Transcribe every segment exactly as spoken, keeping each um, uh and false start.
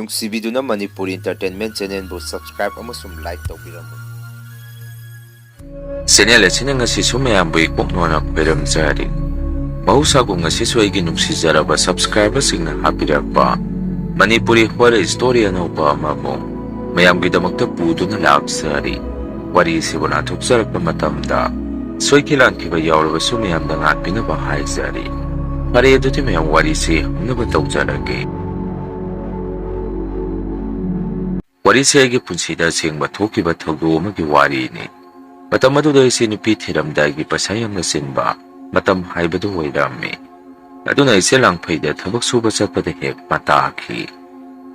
ꯅꯨꯡꯁꯤꯕꯤꯗꯨꯅ Manipuri Entertainment Channelꯕꯨ subscribe ꯑꯃꯁꯨꯡ like ꯇꯧꯕꯤꯔꯝꯃꯨ꯫ Channel ꯑꯁꯤꯅ ꯉꯁꯤꯁꯨ ꯃꯌꯥꯝꯕꯨ ꯏꯀꯣꯛ ꯅꯣꯟꯅ ꯈꯣꯏꯔꯝꯖꯔꯤ꯫ ꯃꯍꯧꯁꯥꯒꯨꯝ ꯉꯁꯤꯁꯨ ꯑꯩꯒꯤ ꯅꯨꯡꯁꯤꯖꯔꯕ subscriberꯁꯤꯡꯅ ꯍꯥꯞꯄꯤꯔꯛꯄ ꯃꯅꯤꯄꯨꯔꯤ horror story ꯑꯅꯧꯕ ꯑꯃꯕꯨ ꯃꯌꯥꯝꯒꯤꯗꯃꯛꯇ ꯄꯨꯗꯨꯅ ꯂꯥꯛꯆꯔꯤ꯫ ꯋꯥꯔꯤꯁꯤꯕꯨ ꯂꯥꯟꯊꯣꯛꯆꯔꯛꯄ ꯃꯇꯝꯗ ꯁꯣꯏꯈꯤ ꯂꯥꯟꯈꯤꯕ ꯌꯥꯎꯔꯕꯁꯨ ꯃꯌꯥꯝꯗ ꯉꯥꯛꯄꯤꯅꯕ ꯍꯥꯏꯖꯔꯤ꯫ ꯐꯔꯦ, ꯑꯗꯨꯗꯤ ꯃꯌꯥꯝ ꯋꯥꯔꯤꯁꯤ ꯍꯧꯅꯕ ꯇꯧꯖꯔꯒꯦ꯫ ꯋꯥꯔꯤꯁꯦ ꯑꯩꯒꯤ ꯄꯨꯟꯁꯤꯗ ꯑꯁꯦꯡꯕ ꯊꯣꯛꯈꯤꯕ ꯊꯧꯗꯣꯛ ꯑꯃꯒꯤ ꯋꯥꯔꯤꯅꯤ꯫ ꯃꯇꯝ ꯑꯗꯨꯗ ꯑꯩꯁꯦ ꯅꯨꯄꯤ ꯊꯤꯔꯝꯗꯥꯏꯒꯤ ꯄꯩꯁꯥ ꯌꯥꯝꯅ ꯆꯤꯟꯕ ꯃꯇꯝ ꯍꯥꯏꯕꯗꯨ ꯑꯣꯏꯔꯝꯃꯤ꯫ ꯑꯗꯨꯅ ꯑꯩꯁꯦ ꯂꯥꯡꯐꯩꯗ ꯊꯕꯛ ꯁꯨꯕ ꯆꯠꯄꯗ ꯍꯦꯛ ꯃꯇꯥꯈꯤ꯫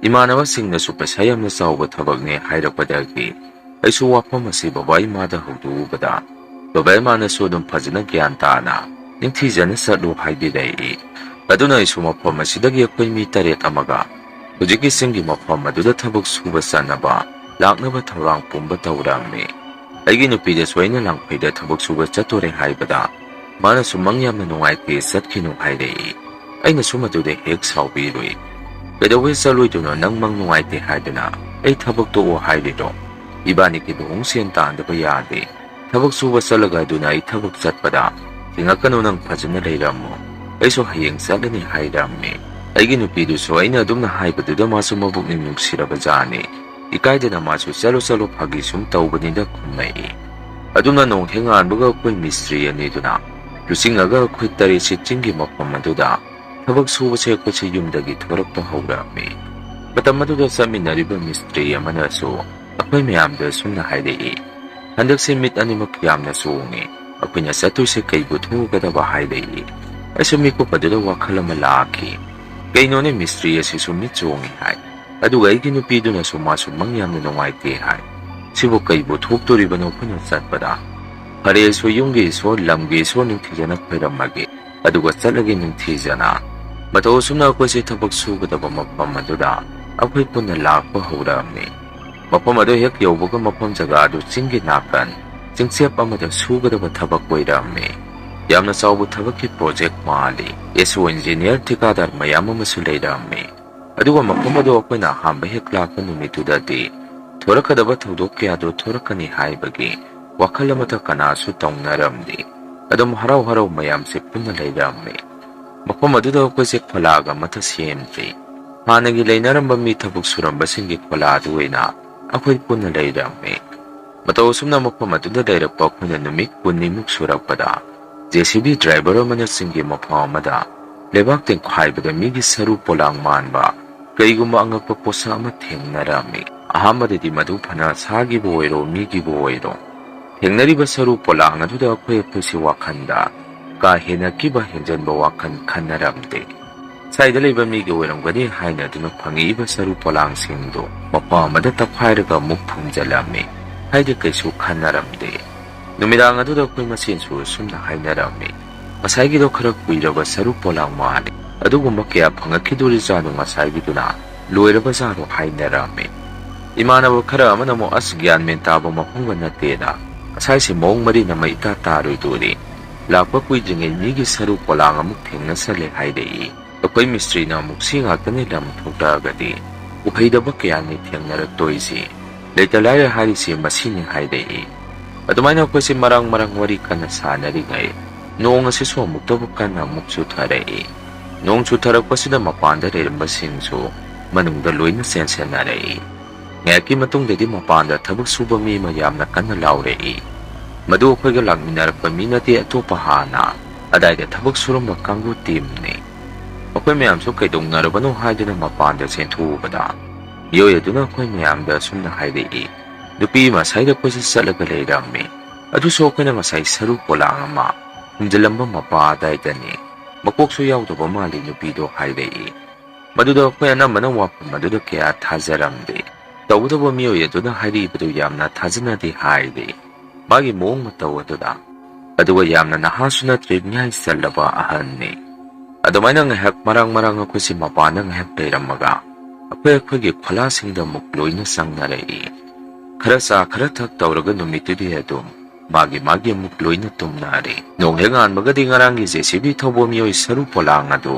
ꯏꯃꯥꯟꯅꯕꯁꯤꯡꯅꯁꯨ ꯄꯩꯁꯥ ꯌꯥꯝꯅ ꯆꯥꯎꯕ ꯊꯕꯛꯅꯦ ꯍꯥꯏꯔꯛꯄꯗꯒꯤ ꯑꯩꯁꯨ ꯋꯥꯐꯝ ꯑꯁꯤ ꯕꯕꯥ ꯏꯃꯥꯗ ꯍꯧꯗꯣꯛꯎꯕꯗ, ꯕꯕꯥ ꯏꯃꯥꯅꯁꯨ ꯑꯗꯨꯝ ꯐꯖꯅ ꯒ꯭ꯌꯥꯟ ꯇꯥꯅ ꯅꯤꯡꯊꯤꯖꯅ ꯆꯠꯂꯨ ꯍꯥꯏꯕꯤꯔꯛꯏ꯫ ꯑꯗꯨꯅ ꯑꯩꯁꯨ ꯃꯐꯝ ꯑꯁꯤꯗꯒꯤ ꯑꯩꯈꯣꯏ ꯃꯤ ꯇꯔꯦꯠ ꯑꯃꯒ ꯍꯧꯖꯤꯛꯀꯤ ꯆꯤꯡꯒꯤ ꯃꯐꯝ ꯑꯗꯨꯗ ꯊꯕꯛ ꯁꯨꯕ ꯆꯠꯅꯕ ꯂꯥꯛꯅꯕ ꯊꯧꯔꯥꯡ ꯄꯨꯝꯕ ꯇꯧꯔꯝꯃꯤ꯫ ꯑꯩꯒꯤ ꯅꯨꯄꯤꯗꯁꯨ ꯑꯩꯅ ꯂꯥꯡꯐꯩꯗ ꯊꯕꯛ ꯁꯨꯕ ꯆꯠꯇꯣꯔꯦ ꯍꯥꯏꯕꯗ ꯃꯥꯅꯁꯨ ꯃꯪ ꯌꯥꯝꯅ ꯅꯨꯡꯉꯥꯏꯇꯦ, ꯆꯠꯈꯤꯅꯨ ꯍꯥꯏꯔꯛꯏ꯫ ꯑꯩꯅꯁꯨ ꯃꯗꯨꯗ ꯍꯦꯛ ꯁꯥꯎꯕꯤꯔꯨꯏ꯫ "ꯀꯩꯗꯧꯕꯩ ꯆꯠꯂꯣꯏꯗꯣꯏꯅꯣ? ꯅꯪ ꯃꯪ ꯅꯨꯡꯉꯥꯏꯇꯦ ꯍꯥꯏꯗꯅ ꯑꯩ ꯊꯕꯛ ꯇꯣꯛꯑꯣ ꯍꯥꯏꯔꯤꯔꯣ? ꯏꯕꯥꯅꯤꯒꯤ ꯂꯨꯍꯣꯡ ꯁꯦꯟ ꯇꯥꯟꯗꯕ ꯌꯥꯗꯦ꯫ ꯊꯕꯛ ꯁꯨꯕ ꯆꯠꯂꯒ ꯑꯗꯨꯅ ꯑꯩ ꯊꯕꯛ ꯆꯠꯄꯗ ꯊꯤꯡꯉꯛꯀꯅꯨ, ꯅꯪ ꯐꯖꯅ ꯂꯩꯔꯝꯃꯣ꯫ ꯑꯩꯁꯨ ꯍꯌꯦꯡ ꯆꯠꯂꯅꯤ" ꯍꯥꯏꯔꯝꯃꯤ꯫ ꯑꯩꯒꯤ ꯅꯨꯄꯤꯗꯨꯁꯨ ꯑꯩꯅ ꯑꯗꯨꯝꯅ ꯍꯥꯏꯕꯗꯨꯗ ꯃꯥꯁꯨ ꯃꯕꯨꯛꯅꯤꯡ ꯅꯨꯡꯁꯤꯔꯕ ꯖꯥꯠꯅꯤ꯫ ꯏꯀꯥꯏꯗꯅ ꯃꯥꯁꯨ "ꯆꯠꯂꯣ ꯆꯠꯂꯣ, ꯐꯥꯒꯤ ꯁꯨꯝ ꯇꯧꯕꯅꯤꯗ" ꯈꯨꯝꯂꯛꯏ꯫ ꯑꯗꯨꯅ ꯅꯣꯡꯍꯦꯛ ꯉꯥꯟꯕꯒ ꯑꯩꯈꯣꯏ ꯃꯤꯁꯇ꯭ꯔꯤ ꯑꯅꯤꯗꯨꯅ ꯂꯨꯆꯤꯡꯉꯒ ꯑꯩꯈꯣꯏ ꯇꯔꯦꯠꯁꯤ ꯆꯤꯡꯒꯤ ꯃꯐꯝ ꯑꯗꯨꯗ ꯊꯕꯛ ꯁꯨꯕꯁꯦ ꯑꯩꯈꯣꯏꯁꯦ ꯌꯨꯝꯗꯒꯤ ꯊꯣꯔꯛꯄ ꯍꯧꯔꯛꯑꯝꯃꯤ꯫ ꯃꯇꯝ ꯑꯗꯨꯗ ꯆꯠꯃꯤꯟꯅꯔꯤꯕ ꯃꯤꯁꯇ꯭ꯔꯤ ꯑꯃꯅꯁꯨ ꯑꯩꯈꯣꯏ ꯃꯌꯥꯝꯗ ꯑꯁꯨꯝꯅ ꯍꯥꯏꯔꯛꯏ, "ꯍꯟꯗꯛꯁꯦ ꯃꯤꯠ ꯑꯅꯤꯃꯛ ꯌꯥꯝꯅ ꯆꯣꯡꯉꯤ, ꯑꯩꯈꯣꯏꯅ ꯆꯠꯇꯣꯏꯁꯦ ꯀꯩꯕꯨ ꯊꯣꯛꯎꯒꯗꯕ?" ꯍꯥꯏꯔꯛꯏ꯫ ꯑꯩꯁꯨ ꯃꯤꯀꯨꯞ ꯑꯗꯨꯗ ꯋꯥꯈꯜ ꯑꯃ ꯂꯥꯛꯈꯤ꯫ "ꯀꯩꯅꯣꯅꯦ, ꯃꯤꯁꯇ꯭ꯔꯤ ꯑꯁꯤꯁꯨ ꯃꯤꯠ ꯆꯣꯡꯉꯤ ꯍꯥꯏ, ꯑꯗꯨꯒ ꯑꯩꯒꯤ ꯅꯨꯄꯤꯗꯨꯅꯁꯨ ꯃꯥꯁꯨ ꯃꯪ ꯌꯥꯝꯅ ꯅꯨꯡꯉꯥꯏꯇꯦ ꯍꯥꯏ꯫ ꯁꯤꯕꯨ ꯀꯩꯕꯨ ꯊꯣꯛꯇꯣꯔꯤꯕꯅꯣ ꯑꯩꯈꯣꯏꯅ ꯆꯠꯄꯗ? ꯐꯔꯦ, ꯑꯩꯁꯨ ꯌꯨꯝꯒꯤ ꯏꯁꯣꯔ, ꯂꯝꯒꯤ ꯏꯁꯣꯔ ꯅꯤꯡꯊꯤꯖꯅ ꯈꯣꯏꯔꯝꯃꯒꯦ, ꯑꯗꯨꯒ ꯆꯠꯂꯒꯦ ꯅꯤꯡꯊꯤꯖꯅ"꯫ ꯃꯇꯧ ꯑꯁꯨꯝꯅ ꯑꯩꯈꯣꯏꯁꯦ ꯊꯕꯛ ꯁꯨꯒꯗꯕ ꯃꯐꯝ ꯑꯗꯨꯗ ꯑꯩꯈꯣꯏ ꯄꯨꯟꯅ ꯂꯥꯛꯄ ꯍꯧꯔꯛꯑꯝꯃꯤ꯫ ꯃꯐꯝ ꯑꯗꯨ ꯍꯦꯛ ꯌꯧꯕꯒ ꯃꯐꯝ ꯖꯒꯥ ꯑꯗꯨ ꯆꯤꯡꯒꯤ ꯅꯥꯀꯟ ꯆꯤꯡꯆꯦꯞ ꯑꯃꯗ ꯁꯨꯒꯗꯕ ꯊꯕꯛ ꯑꯣꯏꯔꯝꯃꯤ꯫ ꯌꯥꯝꯅ ꯆꯥꯎꯕ ꯊꯕꯛꯀꯤ project ꯃꯥꯜꯂꯤ꯫ ꯑꯦꯁ ꯑꯣ, ꯏꯟꯖꯤꯅꯤꯌꯔ, ꯊꯤꯀꯥꯗꯥꯔ ꯃꯌꯥꯝ ꯑꯃꯁꯨ ꯂꯩꯔꯝꯃꯤ꯫ ꯑꯗꯨꯒ ꯃꯐꯝ ꯑꯗꯨ ꯑꯩꯈꯣꯏꯅ ꯑꯍꯥꯟꯕ ꯍꯦꯛ ꯂꯥꯛꯄ ꯅꯨꯃꯤꯠꯇꯨꯗꯗꯤ ꯊꯣꯔꯛꯀꯗꯕ ꯊꯧꯗꯣꯛ ꯀꯌꯥꯗꯨ ꯊꯣꯔꯛꯀꯅꯤ ꯍꯥꯏꯕꯒꯤ ꯋꯥꯈꯜ ꯑꯃꯠꯇ ꯀꯅꯥꯁꯨ ꯇꯧꯅꯔꯝꯗꯦ꯫ ꯑꯗꯨꯝ ꯍꯔꯥꯎ ꯍꯔꯥꯎ ꯃꯌꯥꯝꯁꯦ ꯄꯨꯟꯅ ꯂꯩꯔꯝꯃꯤ꯫ ꯃꯐꯝ ꯑꯗꯨꯗ ꯑꯩꯈꯣꯏꯁꯦ ꯈꯣꯂꯥꯒ ꯑꯃꯠꯇ ꯁꯦꯝꯗ꯭ꯔꯤ꯫ ꯍꯥꯟꯅꯒꯤ ꯂꯩꯅꯔꯝꯕ ꯃꯤ ꯊꯕꯛ ꯁꯨꯔꯝꯕꯁꯤꯡꯒꯤ ꯈꯣꯂꯥ ꯑꯗꯨ ꯑꯣꯏꯅ ꯑꯩꯈꯣꯏ ꯄꯨꯟꯅ ꯂꯩꯔꯝꯃꯤ꯫ ꯃꯇꯧ ꯑꯁꯨꯝꯅ ꯃꯐꯝ ꯑꯗꯨꯗ ꯂꯩꯔꯛꯄ ꯑꯩꯈꯣꯏꯅ ꯅꯨꯃꯤꯠ ꯀꯨꯟꯅꯤꯃꯨꯛ ꯁꯨꯔꯛꯄꯗ, JCB driver ꯑꯃꯅ ꯆꯤꯡꯒꯤ ꯃꯐꯝ ꯑꯃꯗ ꯂꯩꯕꯥꯛ ꯇꯦꯡꯈꯥꯏꯕꯗ ꯃꯤꯒꯤ ꯁꯔꯨ ꯄꯣꯂꯥꯡ ꯃꯥꯟꯕ ꯀꯔꯤꯒꯨꯝꯕ ꯑꯉꯛꯄ ꯄꯣꯠꯁꯛ ꯑꯃ ꯊꯦꯡꯅꯔꯝꯃꯤ꯫ ꯑꯍꯥꯟꯕꯗꯗꯤ ꯃꯗꯨ ꯐꯅ ꯁꯥꯒꯤꯕꯨ ꯑꯣꯏꯔꯣ, ꯃꯤꯒꯤꯕꯨ ꯑꯣꯏꯔꯣ, ꯊꯦꯡꯅꯔꯤꯕ ꯁꯔꯨ ꯄꯣꯂꯥꯡ ꯑꯗꯨꯗ ꯑꯩꯈꯣꯏ ꯑꯩꯈꯣꯏꯁꯤ ꯋꯥꯈꯜꯗ ꯀꯥ ꯍꯦꯟꯅ ꯀꯤꯕ ꯍꯦꯟꯖꯟꯕ ꯋꯥꯈꯜ ꯈꯟꯅꯔꯝꯗꯦ꯫ ꯁ꯭ꯋꯥꯏꯗ ꯂꯩꯕ ꯃꯤꯒꯤ ꯑꯣꯏꯔꯝꯒꯅꯤ ꯍꯥꯏꯅꯗꯨꯅ ꯐꯪꯉꯛꯏꯕ ꯁꯔꯨ ꯄꯣꯂꯥꯡꯁꯤꯡꯗꯨ ꯃꯐꯝ ꯑꯃꯗ ꯇꯛꯈꯥꯏꯔꯒ ꯑꯃꯨꯛ ꯐꯨꯝꯖꯤꯜꯂꯝꯃꯤ꯫ ꯍꯥꯏꯗꯤ ꯀꯩꯁꯨ ꯈꯟꯅꯔꯝꯗꯦ꯫ ꯅꯨꯃꯤꯗꯥꯡ ꯑꯗꯨꯗ ꯑꯩꯈꯣꯏ ꯃꯁꯦꯟꯁꯨ ꯑꯁꯨꯝꯅ ꯍꯥꯏꯅꯔꯝꯃꯤ, "ꯉꯁꯥꯏꯒꯤꯗꯣ ꯈꯔ ꯀꯨꯏꯔꯕ ꯁꯔꯨ ꯄꯣꯂꯥꯡ ꯃꯥꯜꯂꯤ꯫ ꯑꯗꯨꯒꯨꯝꯕ ꯀꯌꯥ ꯐꯪꯉꯛꯈꯤꯗꯣꯔꯤꯖꯥꯠꯅꯣ ꯉꯁꯥꯏꯒꯤꯗꯨꯅ? ꯂꯣꯏꯔꯕ ꯖꯥꯠꯔꯣ?" ꯍꯥꯏꯅꯔꯝꯃꯤ꯫ ꯏꯃꯥꯟꯅꯕ ꯈꯔ ꯑꯃꯅ ꯑꯃꯨꯛ, "ꯑꯁ, ꯒ꯭ꯌꯥꯟ ꯃꯦꯟ ꯇꯥꯕ ꯃꯐꯝꯒ ꯅꯠꯇꯦꯗ꯫ ꯉꯁꯥꯏꯁꯦ ꯃꯑꯣꯡ ꯃꯔꯤꯟ ꯑꯃ ꯏꯇꯥ ꯇꯥꯔꯣꯏꯗꯣꯔꯤ꯫ ꯂꯥꯛꯄ ꯀꯨꯏꯗ꯭ꯔꯤꯉꯩ ꯃꯤꯒꯤ ꯁꯔꯨ ꯄꯣꯂꯥꯡ ꯑꯃꯨꯛ ꯊꯦꯡꯅꯁꯜꯂꯦ" ꯍꯥꯏꯔꯛꯏ꯫ ꯑꯩꯈꯣꯏ ꯃꯤꯁꯇ꯭ꯔꯤꯅ ꯑꯃꯨꯛ ꯁꯤ ꯉꯥꯛꯇꯅꯤ ꯂꯝ ꯊꯣꯛꯂꯛꯑꯒꯗꯤ ꯎꯍꯩꯗꯕ ꯀꯌꯥꯅꯤ ꯊꯦꯡꯅꯔꯛꯇꯣꯏꯁꯤ꯫ ꯂꯩꯇ ꯂꯥꯏꯔ ꯍꯥꯏꯔꯤꯁꯤ ꯃꯁꯤꯅꯤ ꯍꯥꯏꯔꯛꯏ꯫ ꯑꯗꯨꯃꯥꯏꯅ ꯑꯩꯈꯣꯏꯁꯦ ꯃꯔꯥꯡ ꯃꯔꯥꯡ ꯋꯥꯔꯤ ꯀꯟꯅ ꯁꯥꯟꯅꯔꯤꯉꯩ ꯅꯣꯡ ꯑꯁꯤꯁꯨ ꯑꯃꯨꯛꯇꯕꯨ ꯀꯟꯅ ꯑꯃꯨꯛ ꯆꯨꯊꯔꯛꯏ꯫ ꯅꯣꯡ ꯆꯨꯊꯔꯛꯄꯁꯤꯗ ꯃꯄꯥꯟꯗ ꯂꯩꯔꯝꯕꯁꯤꯡꯁꯨ ꯃꯅꯨꯡꯗ ꯂꯣꯏꯅ ꯆꯦꯟꯁꯤꯟꯅꯔꯛꯏ꯫ ꯉꯥꯏꯍꯥꯛꯀꯤ ꯃꯇꯨꯡꯗꯗꯤ ꯃꯄꯥꯟꯗ ꯊꯕꯛ ꯁꯨꯕ ꯃꯤ ꯑꯃ ꯌꯥꯝꯅ ꯀꯟꯅ ꯂꯥꯎꯔꯛꯏ꯫ ꯃꯗꯨ ꯑꯩꯈꯣꯏꯒ ꯂꯥꯛꯃꯤꯟꯅꯔꯛꯄ ꯃꯤ ꯅꯠꯇꯦ, ꯑꯇꯣꯞꯄ ꯍꯥꯟꯅ ꯑꯗꯥꯏꯗ ꯊꯕꯛ ꯁꯨꯔꯝꯕ ꯀꯥꯡꯕꯨ ꯇꯤꯝꯅꯤ꯫ ꯑꯩꯈꯣꯏ ꯃꯌꯥꯝꯁꯨ ꯀꯩꯗꯧꯅꯔꯕꯅꯣ ꯍꯥꯏꯗꯨꯅ ꯃꯄꯥꯟꯗ ꯆꯦꯟꯊꯣꯛꯎꯕꯗ, ꯃꯤꯑꯣꯏ ꯑꯗꯨꯅ ꯑꯩꯈꯣꯏ ꯃꯌꯥꯝꯗ ꯑꯁꯨꯝꯅ ꯍꯥꯏꯔꯛꯏ, "ꯅꯨꯄꯤ ꯑꯃ ꯁ꯭ꯋꯥꯏꯗ ꯀꯣꯏꯆꯠ ꯆꯠꯂꯒ ꯂꯩꯔꯝꯃꯤ꯫ ꯑꯗꯨꯁꯨ ꯑꯩꯈꯣꯏꯅ ꯉꯁꯥꯏ ꯁꯔꯨ ꯄꯣꯂꯥꯡ ꯑꯃ ꯍꯨꯝꯖꯤꯜꯂꯝꯕ ꯃꯄꯥ ꯑꯗꯥꯏꯗꯅꯤ꯫ ꯃꯀꯣꯛꯁꯨ ꯌꯥꯎꯗꯕ ꯃꯥꯜꯂꯤ ꯅꯨꯄꯤꯗꯣ", ꯍꯥꯏꯔꯛꯏ꯫ ꯃꯗꯨꯗ ꯑꯩꯈꯣꯏ ꯑꯅꯝꯕꯅ ꯋꯥꯐꯝ ꯑꯗꯨꯗ ꯀꯌꯥ ꯊꯥꯖꯔꯝꯗꯦ꯫ ꯇꯧꯕꯇꯕꯨ ꯃꯤꯑꯣꯏ ꯑꯗꯨꯅ ꯍꯥꯏꯔꯤꯕꯗꯨ ꯌꯥꯝꯅ ꯊꯥꯖꯅꯗꯦ ꯍꯥꯏꯔꯤ꯫ ꯃꯥꯒꯤ ꯃꯑꯣꯡ ꯃꯇꯧ ꯑꯗꯨꯗ꯫ ꯑꯗꯨꯒ ꯌꯥꯝꯅ ꯅꯍꯥꯁꯨ ꯅꯠꯇ꯭ꯔꯦ, ꯃꯤꯌꯥꯏ ꯆꯜꯂꯕ ꯑꯍꯟꯅꯤ꯫ ꯑꯗꯨꯃꯥꯏꯅ ꯉꯥꯏꯍꯥꯛ ꯃꯔꯥꯡ ꯃꯔꯥꯡ ꯑꯩꯈꯣꯏꯁꯤ ꯃꯄꯥꯟꯗ ꯉꯥꯏꯍꯥꯛ ꯂꯩꯔꯝꯃꯒ ꯑꯩꯈꯣꯏ ꯑꯩꯈꯣꯏꯒꯤ ꯈꯣꯂꯥꯁꯤꯡꯗ ꯑꯃꯨꯛ ꯂꯣꯏꯅ ꯆꯪꯅꯔꯛꯏ꯫ ꯈꯔ ꯆꯥ ꯈꯔ ꯊꯛ ꯇꯧꯔꯒ ꯅꯨꯃꯤꯠꯇꯨꯗꯤ ꯑꯗꯨꯝ ꯃꯥꯒꯤ ꯃꯥꯒꯤ ꯑꯃꯨꯛ ꯂꯣꯏꯅ ꯇꯨꯝꯅꯔꯦ꯫ ꯅꯣꯡ ꯍꯦꯛ ꯉꯥꯟꯕꯒꯗꯤ ꯉꯔꯥꯡꯒꯤ JCB ꯊꯧꯕ ꯃꯤꯑꯣꯏ ꯁꯔꯨ ꯄꯣꯂꯥꯡ ꯑꯗꯨ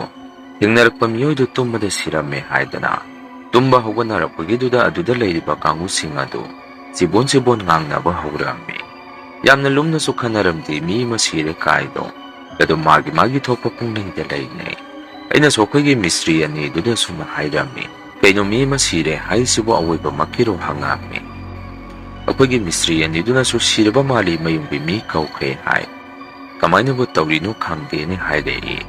ꯊꯦꯡꯅꯔꯛꯄ ꯃꯤꯑꯣꯏꯗꯨ ꯇꯨꯝꯕꯗ ꯁꯤꯔꯝꯃꯦ ꯍꯥꯏꯗꯅ ꯇꯨꯝꯕ ꯍꯧꯒꯠꯅꯔꯛꯄꯒꯤꯗꯨꯗ ꯑꯗꯨꯗ ꯂꯩꯔꯤꯕ ꯀꯥꯡꯕꯨꯁꯤꯡ ꯑꯗꯨ ꯆꯤꯕꯣꯟ ꯆꯤꯕꯣꯟ ꯉꯥꯡꯅꯕ ꯍꯧꯔꯛꯑꯝꯃꯤ꯫ ꯌꯥꯝꯅ ꯂꯨꯝꯅꯁꯨ ꯈꯟꯅꯔꯝꯗꯦ ꯃꯤ ꯑꯃ ꯁꯤꯔꯦ ꯀꯥꯏꯗꯣ꯫ ꯑꯗꯨꯝ ꯃꯥꯒꯤ ꯃꯥꯒꯤ ꯊꯣꯛꯄ ꯄꯨꯡꯂꯩꯗ ꯂꯩꯅꯩ꯫ ꯑꯩꯅꯁꯨ ꯑꯩꯈꯣꯏꯒꯤ ꯃꯤꯁꯇ꯭ꯔꯤ ꯑꯅꯤꯗꯨꯗ ꯁꯨꯝꯅ ꯍꯥꯏꯔꯝꯃꯤ, "ꯀꯩꯅꯣ ꯃꯤ ꯑꯃ ꯁꯤꯔꯦ ꯍꯥꯏꯁꯤꯕꯨ ꯑꯋꯣꯏꯕꯃꯛꯀꯤꯔꯣ?" ꯍꯪꯉꯛꯑꯝꯃꯤ꯫ ꯑꯩꯈꯣꯏꯒꯤ ꯃꯤꯁꯇ꯭ꯔꯤ ꯑꯅꯤꯗꯨꯅꯁꯨ "ꯁꯤꯔꯕ ꯃꯥꯜꯂꯤ, ꯃꯌꯨꯝꯒꯤ ꯃꯤ ꯀꯧꯈ꯭ꯔꯦ" ꯍꯥꯏ꯫ "ꯀꯃꯥꯏꯅꯕꯨ ꯇꯧꯔꯤꯅꯣ ꯈꯪꯗꯦꯅꯦ" ꯍꯥꯏꯔꯛꯏ꯫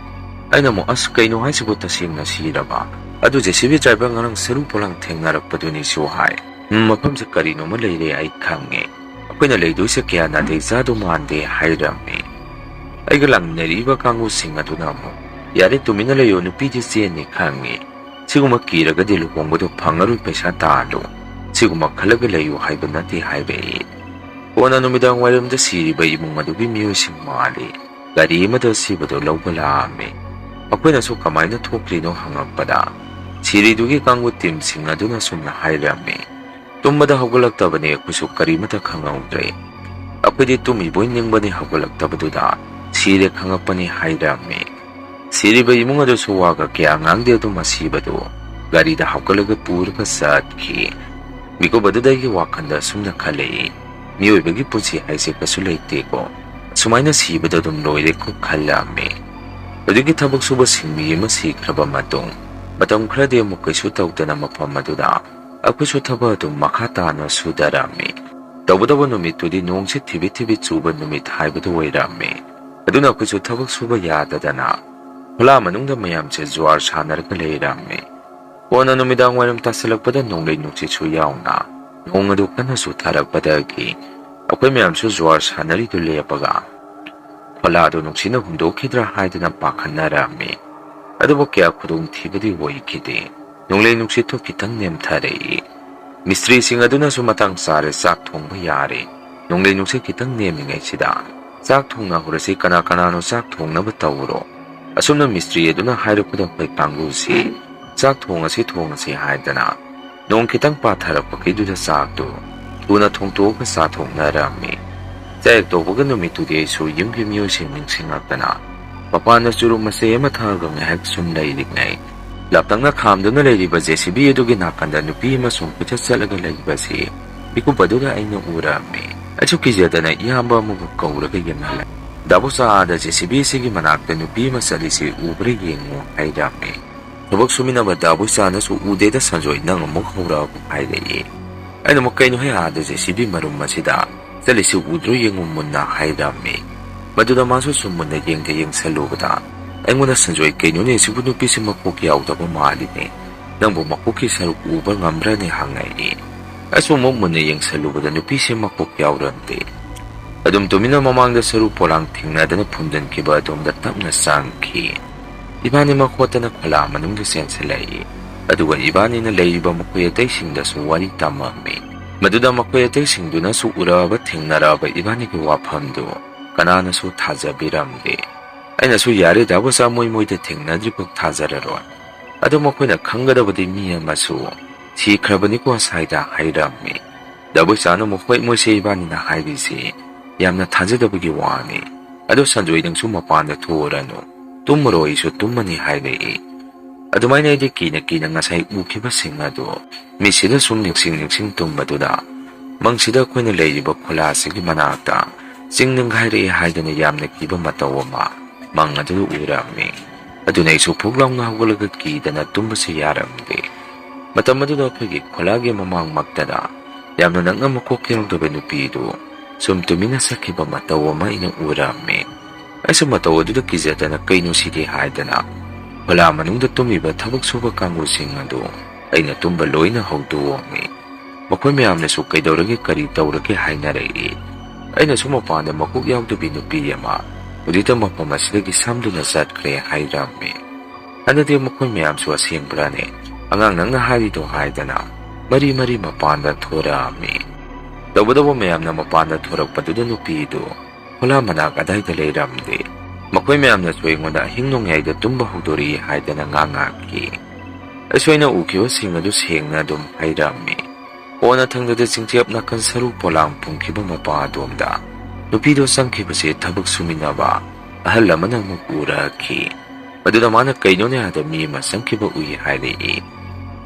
ꯑꯩꯅ ꯑꯃꯨꯛ, "ꯑꯁ, ꯀꯩꯅꯣ ꯍꯥꯏꯁꯤꯕꯨ, ꯇꯁꯦꯡꯅ ꯁꯤꯔꯕ? ꯑꯗꯨ JCB driver ꯉꯔꯥꯡ ꯁꯔꯨ ꯄꯣꯂꯥꯡ ꯊꯦꯡꯅꯔꯛꯄꯗꯨꯅꯤꯁꯨ" ꯍꯥꯏ꯫ "ꯎꯝ, ꯃꯐꯝꯁꯦ ꯀꯔꯤꯅꯣꯃ ꯂꯩꯔꯦ ꯑꯩ ꯈꯪꯉꯦ꯫ ꯑꯩꯈꯣꯏꯅ ꯂꯩꯗꯣꯏꯁꯦ ꯀꯌꯥ ꯅꯥꯇꯩ ꯆꯥꯗꯧ ꯃꯥꯟꯗꯦ" ꯍꯥꯏꯔꯝꯃꯤ꯫ ꯑꯩꯒ ꯂꯥꯛꯃꯤꯟꯅꯔꯤꯕ ꯀꯥꯡꯕꯨꯁꯤꯡ ꯑꯗꯨꯅ ꯑꯃꯨꯛ, "ꯌꯥꯔꯦ, ꯇꯨꯃꯤꯟꯅ ꯂꯩꯌꯣ, ꯅꯨꯄꯤꯗꯤ ꯆꯦꯟꯅꯤ ꯈꯪꯉꯤ꯫ ꯁꯤꯒꯨꯝꯕ ꯀꯤꯔꯒꯗꯤ ꯂꯨꯍꯣꯡꯕꯗꯣ ꯐꯪꯉꯔꯣꯏ, ꯄꯩꯁꯥ ꯇꯥꯜꯂꯨ꯫ ꯁꯤꯒꯨꯝꯕ ꯈꯜꯂꯒ ꯂꯩꯌꯨ ꯍꯥꯏꯕ ꯅꯠꯇꯦ" ꯍꯥꯏꯔꯛꯏ꯫ ꯀꯣꯟꯅ ꯅꯨꯃꯤꯗꯥꯡ ꯋꯥꯏꯔꯝꯗ ꯁꯤꯔꯤꯕ ꯏꯃꯨꯡ ꯑꯗꯨꯒꯤ ꯃꯤꯑꯣꯏꯁꯤꯡ ꯃꯥꯜꯂꯤ ꯒꯥꯔꯤ ꯑꯃꯗ ꯁꯤꯕꯗꯨ ꯂꯧꯕ ꯂꯥꯛꯑꯝꯃꯤ꯫ ꯑꯩꯈꯣꯏꯅꯁꯨ ꯀꯃꯥꯏꯅ ꯊꯣꯛꯈ꯭ꯔꯤꯅꯣ ꯍꯪꯉꯛꯄꯗ, ꯁꯤꯔꯤꯗꯨꯒꯤ ꯀꯥꯡꯕꯨ ꯇꯤꯝꯁꯤꯡ ꯑꯗꯨꯅ ꯁꯨꯝꯅ ꯍꯥꯏꯔꯝꯃꯤ, "ꯇꯨꯝꯕꯗ ꯍꯧꯒꯠꯂꯛꯇꯕꯅꯤ, ꯑꯩꯈꯣꯏꯁꯨ ꯀꯔꯤꯃꯇ ꯈꯪꯍꯧꯗ꯭ꯔꯦ꯫ ꯑꯩꯈꯣꯏꯗꯤ ꯇꯨꯝꯃꯤꯕꯣꯏ ꯅꯤꯡꯕꯅꯤ, ꯍꯧꯒꯠꯂꯛꯇꯕꯗꯨꯗ ꯁꯤꯔꯦ ꯈꯪꯉꯛꯄꯅꯤ" ꯍꯥꯏꯔꯝꯃꯤ꯫ ꯁꯤꯔꯤꯕ ꯏꯃꯨꯡ ꯑꯗꯨꯁꯨ ꯋꯥꯒ ꯀꯌꯥ ꯉꯥꯡꯗꯦ, ꯑꯗꯨꯝ ꯑꯁꯤꯕꯗꯨ ꯒꯥꯔꯤꯗ ꯍꯥꯞꯀꯠꯂꯒ ꯄꯨꯔꯒ ꯆꯠꯈꯤ꯫ ꯃꯤꯀꯨꯞ ꯑꯗꯨꯗ ꯑꯩꯒꯤ ꯋꯥꯈꯜꯗ ꯑꯁꯨꯝꯅ ꯈꯜꯂꯛꯏ, "ꯃꯤꯑꯣꯏꯕꯒꯤ ꯄꯨꯟꯁꯤ ꯍꯥꯏꯁꯦ ꯀꯩꯁꯨ ꯂꯩꯇꯦꯀꯣ, ꯑꯁꯨꯃꯥꯏꯅ ꯁꯤꯕꯗ ꯑꯗꯨꯝ ꯂꯣꯏꯔꯦꯀꯣ" ꯈꯜꯂꯝꯃꯤ꯫ ꯑꯗꯨꯒꯤ ꯊꯕꯛ ꯁꯨꯕꯁꯤꯡ ꯃꯤ ꯑꯃ ꯁꯤꯈ꯭ꯔꯕ ꯃꯇꯨꯡ, ꯃꯇꯝ ꯈꯔꯗꯤ ꯑꯃꯨꯛ ꯀꯩꯁꯨ ꯇꯧꯗꯅ ꯃꯐꯝ ꯑꯗꯨꯗ ꯑꯩꯈꯣꯏꯁꯨ ꯊꯕꯛ ꯑꯗꯨꯝ ꯃꯈꯥ ꯇꯥꯅ ꯁꯨꯗꯔꯝꯃꯤ꯫ ꯇꯧꯕꯇꯕꯨ ꯅꯨꯃꯤꯠꯇꯨꯗꯤ ꯅꯣꯡꯁꯤ ꯊꯤꯕꯤ ꯊꯤꯕꯤ ꯆꯨꯕ ꯅꯨꯃꯤꯠ ꯍꯥꯏꯕꯗꯨ ꯑꯣꯏꯔꯝꯃꯤ꯫ ꯑꯗꯨꯅ ꯑꯩꯈꯣꯏꯁꯨ ꯊꯕꯛ ꯁꯨꯕ ꯌꯥꯗꯗꯅ ꯈꯨꯂꯥ ꯃꯅꯨꯡꯗ ꯃꯌꯥꯝꯁꯦ ꯖ꯭ꯋꯥꯔ ꯁꯥꯟꯅꯔꯒ ꯂꯩꯔꯝꯃꯤ꯫ ꯀꯣꯟꯅ ꯅꯨꯃꯤꯗꯥꯡ ꯋꯥꯏꯔꯝ ꯇꯥꯁꯤꯜꯂꯛꯄꯗ ꯅꯣꯡꯂꯩ ꯅꯨꯡꯁꯤꯠꯁꯨ ꯌꯥꯎꯅ ꯅꯣꯡ ꯑꯗꯨ ꯀꯟꯅ ꯆꯨꯊꯔꯛꯄꯗꯒꯤ ꯑꯩꯈꯣꯏ ꯃꯌꯥꯝꯁꯨ ꯖ꯭ꯋꯥꯔ ꯁꯥꯟꯅꯔꯤꯗꯨ ꯂꯦꯞꯄꯒ ꯈꯣꯂꯥꯗꯨ ꯅꯨꯡꯁꯤꯠꯅ ꯍꯨꯝꯗꯣꯛꯈꯤꯗ꯭ꯔꯥ ꯍꯥꯏꯗꯅ ꯄꯥꯈꯠꯅꯔꯝꯃꯤ꯫ ꯑꯗꯨꯕꯨ ꯀꯌꯥ ꯈꯨꯗꯣꯡꯊꯤꯕꯗꯤ ꯑꯣꯏꯈꯤꯗꯦ꯫ ꯅꯣꯡꯂꯩ ꯅꯨꯡꯁꯤꯠꯇꯨ ꯈꯤꯇꯪ ꯅꯦꯝꯊꯔꯛꯏ꯫ ꯃꯤꯁꯇ꯭ꯔꯤꯁꯤꯡ ꯑꯗꯨꯅꯁꯨ ꯃꯇꯥꯡ ꯆꯥꯔꯦ, ꯆꯥꯛ ꯊꯣꯡꯕ ꯌꯥꯔꯦ꯫ ꯅꯣꯡꯂꯩ ꯅꯨꯡꯁꯤꯠ ꯈꯤꯇꯪ ꯅꯦꯝꯃꯤꯉꯩꯁꯤꯗ ꯆꯥꯛ ꯊꯣꯡꯅꯍꯧꯔꯁꯤ, ꯀꯅꯥ ꯀꯅꯥꯅꯣ ꯆꯥꯛ ꯊꯣꯡꯅꯕ ꯇꯧꯔꯣ꯫ ꯑꯁꯨꯝꯅ ꯃꯤꯁꯇ꯭ꯔꯤ ꯑꯗꯨꯅ ꯍꯥꯏꯔꯛꯄꯗ ꯑꯩꯈꯣꯏ ꯀꯥꯡꯕꯨꯁꯤ ꯆꯥꯛ ꯊꯣꯡꯉꯁꯤ, ꯊꯣꯡꯉꯁꯤ ꯍꯥꯏꯗꯅ ꯅꯣꯡ ꯈꯤꯇꯪ ꯄꯥꯊꯔꯛꯄꯒꯤꯗꯨꯗ ꯆꯥꯛꯇꯨ ꯊꯨꯅ ꯊꯣꯡꯇꯣꯛꯑꯒ ꯆꯥꯊꯣꯛꯅꯔꯝꯃꯤ꯫ ꯆꯥꯛ ꯍꯦꯛ ꯇꯣꯛꯄꯒ ꯅꯨꯃꯤꯠꯇꯨꯗꯤ ꯑꯩꯁꯨ ꯌꯨꯝꯒꯤ ꯃꯤꯑꯣꯏꯁꯤꯡ ꯅꯤꯡꯁꯤꯡꯂꯛꯇꯅ ꯃꯄꯥꯟꯗ ꯆꯨꯔꯨꯞ ꯃꯆꯦ ꯑꯃ ꯊꯛꯑꯒ ꯉꯥꯏꯍꯥꯛ ꯁꯨꯝ ꯂꯩꯔꯤꯉꯩ, ꯂꯥꯞꯇꯛꯅ ꯈꯥꯝꯗꯨꯅ ꯂꯩꯔꯤꯕ JCB ꯑꯗꯨꯒꯤ ꯅꯥꯀꯟꯗ ꯅꯨꯄꯤ ꯑꯃ ꯁꯨꯝ ꯀꯣꯏꯆꯠ ꯆꯠꯂꯒ ꯂꯩꯕꯁꯤ ꯃꯤꯀꯨꯞ ꯑꯗꯨꯗ ꯑꯩꯅ ꯎꯔꯝꯃꯤ꯫ ꯑꯩꯁꯨ ꯀꯤꯖꯗꯅ ꯏꯌꯥꯝꯕ ꯑꯃꯕꯨ ꯀꯧꯔꯒ ꯌꯦꯡꯍꯜꯂꯦ꯫ "ꯗꯥꯕꯨꯆꯥ, ꯑꯥꯗ JCB ꯑꯁꯤꯒꯤ ꯃꯅꯥꯛꯇ ꯅꯨꯄꯤ ꯑꯃ ꯆꯠꯂꯤꯁꯤ ꯎꯕ꯭ꯔꯥ ꯌꯦꯡꯉꯨ" ꯍꯥꯏꯔꯝꯃꯤ꯫ ꯊꯕꯛ ꯁꯨꯃꯤꯟꯅꯕ ꯗꯥꯕꯨꯆꯥꯅꯁꯨ "ꯎꯗꯦꯗ ꯁꯟꯖꯣꯏ, ꯅꯪ ꯑꯃꯨꯛ ꯍꯧꯔꯛꯑꯕ" ꯍꯥꯏꯔꯛꯏ꯫ ꯑꯩꯅ ꯑꯃꯨꯛ "ꯀꯩꯅꯣꯍꯦ, ꯑꯥꯗ JCB ꯃꯔꯨꯝ ꯑꯁꯤꯗ ꯆꯠꯂꯤꯁꯤ ꯎꯗ꯭ꯔꯣ ꯌꯦꯡꯉꯨ ꯃꯨꯟꯅ" ꯍꯥꯏꯔꯝꯃꯤ꯫ ꯃꯗꯨꯗ ꯃꯥꯁꯨ ꯁꯨꯝ ꯃꯨꯟꯅ ꯌꯦꯡꯗ ꯌꯦꯡꯁꯜꯂꯨꯕꯗ ꯑꯩꯉꯣꯟꯗ "ꯁꯟꯖꯣꯏ, ꯀꯩꯅꯣꯅꯦ ꯁꯤꯕꯨ, ꯅꯨꯄꯤꯁꯤ ꯃꯀꯣꯛ ꯌꯥꯎꯗꯕ ꯃꯥꯜꯂꯤꯅꯦ, ꯅꯪꯕꯨ ꯃꯀꯣꯛꯀꯤ ꯁꯔꯨꯛ ꯎꯕ ꯉꯝꯕ꯭ꯔꯅꯦ?" ꯍꯪꯉꯛꯏ꯫ ꯑꯩꯁꯨ ꯑꯃꯨꯛ ꯃꯨꯟꯅ ꯌꯦꯡꯁꯜꯂꯨꯕꯗ ꯅꯨꯄꯤꯁꯤ ꯃꯀꯣꯛ ꯌꯥꯎꯔꯝꯗꯦ꯫ ꯑꯗꯨꯝ ꯇꯨꯃꯤꯟꯅ ꯃꯃꯥꯡꯗ ꯁꯔꯨ ꯄꯣꯂꯥꯡ ꯊꯦꯡꯅꯗꯅ ꯐꯨꯝꯖꯤꯟꯈꯤꯕ ꯑꯗꯣꯝꯗ ꯇꯞꯅ ꯆꯪꯈꯤ꯫ ꯏꯕꯥꯅꯤꯃꯛ ꯍꯣꯠꯇꯅ ꯈꯣꯂꯥ ꯃꯅꯨꯡꯗ ꯆꯦꯟꯁꯤꯜꯂꯛꯏ꯫ ꯑꯗꯨꯒ ꯏꯕꯥꯅꯤꯅ ꯂꯩꯔꯤꯕ ꯃꯈꯣꯏ ꯑꯇꯩꯁꯤꯡꯗꯁꯨ ꯋꯥꯔꯤ ꯇꯝꯃꯝꯃꯤ꯫ ꯃꯗꯨꯗ ꯃꯈꯣꯏ ꯑꯇꯩꯁꯤꯡꯗꯨꯅꯁꯨ ꯎꯔꯛꯑꯕ ꯊꯦꯡꯅꯔꯛꯑꯕ ꯏꯕꯥꯅꯤꯒꯤ ꯋꯥꯐꯝꯗꯨ ꯀꯅꯥꯅꯁꯨ ꯊꯥꯖꯕꯤꯔꯝꯗꯦ꯫ ꯑꯩꯅꯁꯨ "ꯌꯥꯔꯦ ꯗꯥꯕꯨꯆꯥ, ꯃꯣꯏ ꯃꯣꯏꯗ ꯊꯦꯡꯅꯗ꯭ꯔꯤꯐꯥꯎ ꯊꯥꯖꯔꯔꯣꯏ꯫ ꯑꯗꯣ ꯃꯈꯣꯏꯅ ꯈꯪꯒꯗꯕꯗꯤ ꯃꯤ ꯑꯃꯁꯨ ꯁꯤꯈ꯭ꯔꯕꯅꯤꯀꯣ ꯁ꯭ꯋꯥꯏꯗ" ꯍꯥꯏꯔꯝꯃꯤ꯫ ꯗꯥꯕꯨꯆꯥꯅ ꯑꯃꯨꯛ "ꯍꯣꯏ, ꯃꯣꯏꯁꯦ ꯏꯕꯥꯅꯤꯅ ꯍꯥꯏꯔꯤꯁꯤ ꯌꯥꯝꯅ ꯊꯥꯖꯗꯕꯒꯤ ꯋꯥꯅꯤ꯫ ꯑꯗꯣ ꯁꯟꯖꯣꯏ, ꯅꯪꯁꯨ ꯃꯄꯥꯟꯗ ꯊꯣꯛꯎꯔꯅꯨ꯫ ꯇꯨꯝꯃꯔꯣ, ꯑꯩꯁꯨ ꯇꯨꯝꯃꯅꯤ" ꯍꯥꯏꯔꯛꯏ꯫ ꯑꯗꯨꯃꯥꯏꯅ ꯑꯩꯗꯤ ꯀꯤꯅ ꯀꯤꯅ ꯉꯁꯥꯏ ꯎꯈꯤꯕꯁꯤꯡ ꯑꯗꯨ ꯃꯤꯠꯁꯤꯗ ꯁꯨꯝ ꯅꯤꯡꯁꯤꯡ ꯅꯤꯡꯁꯤꯡ ꯇꯨꯝꯕꯗꯨꯗ ꯃꯪꯁꯤꯗ ꯑꯩꯈꯣꯏꯅ ꯂꯩꯔꯤꯕ ꯈꯨꯂꯥ ꯑꯁꯤꯒꯤ ꯃꯅꯥꯛꯇ ꯆꯤꯡ ꯅꯤꯡꯈꯥꯏꯔꯛꯑꯦ ꯍꯥꯏꯗꯅ ꯌꯥꯝꯅ ꯀꯤꯕ ꯃꯇꯧ ꯑꯃ ꯃꯪ ꯑꯗꯨꯗ ꯎꯔꯝꯃꯤ꯫ ꯑꯗꯨꯅ ꯑꯩꯁꯨ ꯐꯨꯛ ꯂꯥꯎꯅ ꯍꯧꯒꯠꯂꯒ ꯀꯤꯗꯅ ꯇꯨꯝꯕꯁꯨ ꯌꯥꯔꯝꯗꯦ꯫ ꯃꯇꯝ ꯑꯗꯨꯗ ꯑꯩꯈꯣꯏꯒꯤ ꯈꯨꯂꯥꯒꯤ ꯃꯃꯥꯡꯃꯛꯇꯗ ꯌꯥꯝꯅ ꯅꯛꯅ ꯃꯀꯣꯛ ꯌꯥꯎꯗꯕ ꯅꯨꯄꯤꯗꯨ ꯁꯨꯝ ꯇꯨꯃꯤꯟꯅ ꯆꯠꯈꯤꯕ ꯃꯇꯧ ꯑꯃ ꯑꯩꯅ ꯎꯔꯝꯃꯤ꯫ ꯑꯩꯁꯨ ꯃꯇꯧ ꯑꯗꯨꯗ ꯀꯤꯖꯗꯅ "ꯀꯩꯅꯣ ꯁꯤꯗꯤ?" ꯍꯥꯏꯗꯅ ꯈꯨꯂꯥ ꯃꯅꯨꯡꯗ ꯇꯨꯝꯃꯤꯕ ꯊꯕꯛ ꯁꯨꯕ ꯀꯥꯡꯕꯨꯁꯤꯡ ꯑꯗꯨ ꯑꯩꯅ ꯇꯨꯝꯕ ꯂꯣꯏꯅ ꯍꯧꯗꯣꯛꯑꯝꯃꯤ꯫ ꯃꯈꯣꯏ ꯃꯌꯥꯝꯅꯁꯨ "ꯀꯩꯗꯧꯔꯒꯦ, ꯀꯔꯤ ꯇꯧꯔꯒꯦ?" ꯍꯥꯏꯅꯔꯛꯏ꯫ ꯑꯩꯅꯁꯨ ꯃꯄꯥꯟꯗ ꯃꯀꯣꯛ ꯌꯥꯎꯗꯕꯤ ꯅꯨꯄꯤ ꯑꯃ ꯍꯧꯖꯤꯛꯇ ꯃꯐꯝ ꯑꯁꯤꯗꯒꯤ ꯁꯝꯗꯨꯅ ꯆꯠꯈ꯭ꯔꯦ ꯍꯥꯏꯔꯝꯃꯤ꯫ ꯑꯗꯨꯗꯤ ꯃꯈꯣꯏ ꯃꯌꯥꯝꯁꯨ "ꯑꯁꯦꯡꯕ꯭ꯔꯥꯅꯦ, ꯑꯉꯥꯡ ꯅꯪꯅ ꯍꯥꯏꯔꯤꯗꯣ?" ꯍꯥꯏꯗꯅ ꯃꯔꯤ ꯃꯔꯤ ꯃꯄꯥꯟꯗ ꯊꯣꯔꯛꯑꯝꯃꯤ꯫ ꯇꯧꯕꯇꯕꯨ ꯃꯌꯥꯝꯅ ꯃꯄꯥꯟꯗ ꯊꯣꯔꯛꯄꯗꯨꯗ ꯅꯨꯄꯤꯗꯨ ꯈꯨꯂꯥ ꯃꯅꯥꯛ ꯑꯗꯥꯏꯗ ꯂꯩꯔꯝꯗꯦ꯫ ꯃꯈꯣꯏ ꯃꯌꯥꯝꯅꯁꯨ ꯑꯩꯉꯣꯟꯗ "ꯑꯍꯤꯡ ꯅꯣꯡꯌꯥꯏꯗ ꯇꯨꯝꯕ ꯍꯧꯗꯣꯔꯛꯏ" ꯍꯥꯏꯗꯅ ꯉꯥꯡꯉꯛꯈꯤ꯫ ꯑꯩꯁꯨ ꯑꯩꯅ ꯎꯈꯤꯕꯁꯤꯡ ꯑꯗꯨ ꯁꯦꯡꯅ ꯑꯗꯨꯝ ꯍꯥꯏꯔꯝꯃꯤ꯫ ꯀꯣꯟꯅ ꯊꯪꯗꯗ ꯆꯤꯡꯊꯦꯞ ꯅꯥꯀꯟ ꯁꯔꯨ ꯄꯣꯂꯥꯡ ꯐꯨꯝꯈꯤꯕ ꯃꯄꯥ ꯑꯗꯣꯝꯗ ꯅꯨꯄꯤꯗꯨ ꯆꯪꯈꯤꯕꯁꯤ ꯊꯕꯛ ꯁꯨꯃꯤꯟꯅꯕ ꯑꯍꯜ ꯑꯃꯅ ꯑꯃꯨꯛ ꯎꯔꯛꯈꯤ꯫ ꯃꯗꯨꯗ ꯃꯥꯅ ꯀꯩꯅꯣꯅꯦ ꯑꯥꯗ ꯃꯤ ꯑꯃ ꯆꯪꯈꯤꯕ ꯎꯏ ꯍꯥꯏꯔꯛꯏ꯫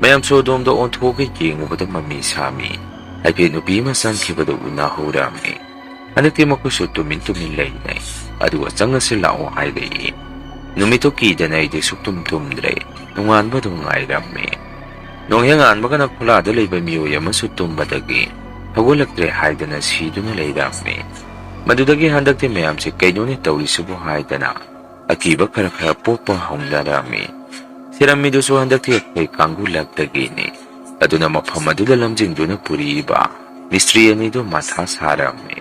ꯃꯌꯥꯝꯁꯨ ꯑꯗꯣꯝꯗ ꯑꯣꯟꯊꯣꯛꯑꯒ ꯌꯦꯡꯉꯨꯕꯗ ꯃꯃꯤ ꯁꯥꯃꯤ꯫ ꯍꯥꯏꯐꯦꯠ ꯅꯨꯄꯤ ꯑꯃ ꯆꯪꯈꯤꯕꯗꯨ ꯎꯅꯍꯧꯔꯝꯃꯤ꯫ ꯍꯟꯗꯛꯇꯤ ꯃꯈꯣꯏꯁꯨ ꯇꯨꯃꯤꯟ ꯇꯨꯃꯤꯟ ꯂꯩꯅꯩ꯫ ꯑꯗꯨꯒ ꯆꯪꯉꯁꯤ ꯂꯥꯛꯑꯣ ꯍꯥꯏꯔꯛꯏ꯫ ꯅꯨꯃꯤꯠꯇꯨ ꯀꯤꯗꯅ ꯑꯩꯗꯤ ꯁꯨꯛꯇꯨꯝ ꯇꯨꯝꯗ꯭ꯔꯦ꯫ ꯅꯣꯡꯉꯥꯟꯕ ꯑꯗꯨꯝ ꯉꯥꯏꯔꯝꯃꯤ꯫ ꯅꯣꯡꯍꯦꯛ ꯉꯥꯟꯕꯒꯅ ꯈꯨꯂꯥꯗ ꯂꯩꯕ ꯃꯤꯑꯣꯏ ꯑꯃꯁꯨ ꯇꯨꯝꯕꯗꯒꯤ ꯍꯧꯒꯠꯂꯛꯇ꯭ꯔꯦ ꯍꯥꯏꯗꯅ ꯁꯤꯗꯨꯅ ꯂꯩꯔꯝꯃꯤ꯫ ꯃꯗꯨꯗꯒꯤ ꯍꯟꯗꯛꯇꯤ ꯃꯌꯥꯝꯁꯦ ꯀꯩꯅꯣꯅꯦ ꯇꯧꯔꯤꯁꯤꯕꯨ ꯍꯥꯏꯗꯅ ꯑꯀꯤꯕ ꯈꯔ ꯈꯔ ꯄꯣꯛꯄ ꯍꯧꯅꯔꯝꯃꯤ꯫ ꯁꯤꯔꯝꯃꯤꯗꯨꯁꯨ ꯍꯟꯗꯛꯇꯤ ꯑꯩꯈꯣꯏ ꯀꯥꯡꯕꯨ ꯂꯛꯇꯒꯤꯅꯤ꯫ ꯑꯗꯨꯅ ꯃꯐꯝ ꯑꯗꯨꯗ ꯂꯝꯖꯤꯡꯗꯨꯅ ꯄꯨꯔꯤꯕ ꯃꯤꯁꯇ꯭ꯔꯤ ꯑꯅꯤꯗꯨ ꯃꯊꯥ ꯁꯥꯔꯝꯃꯤ꯫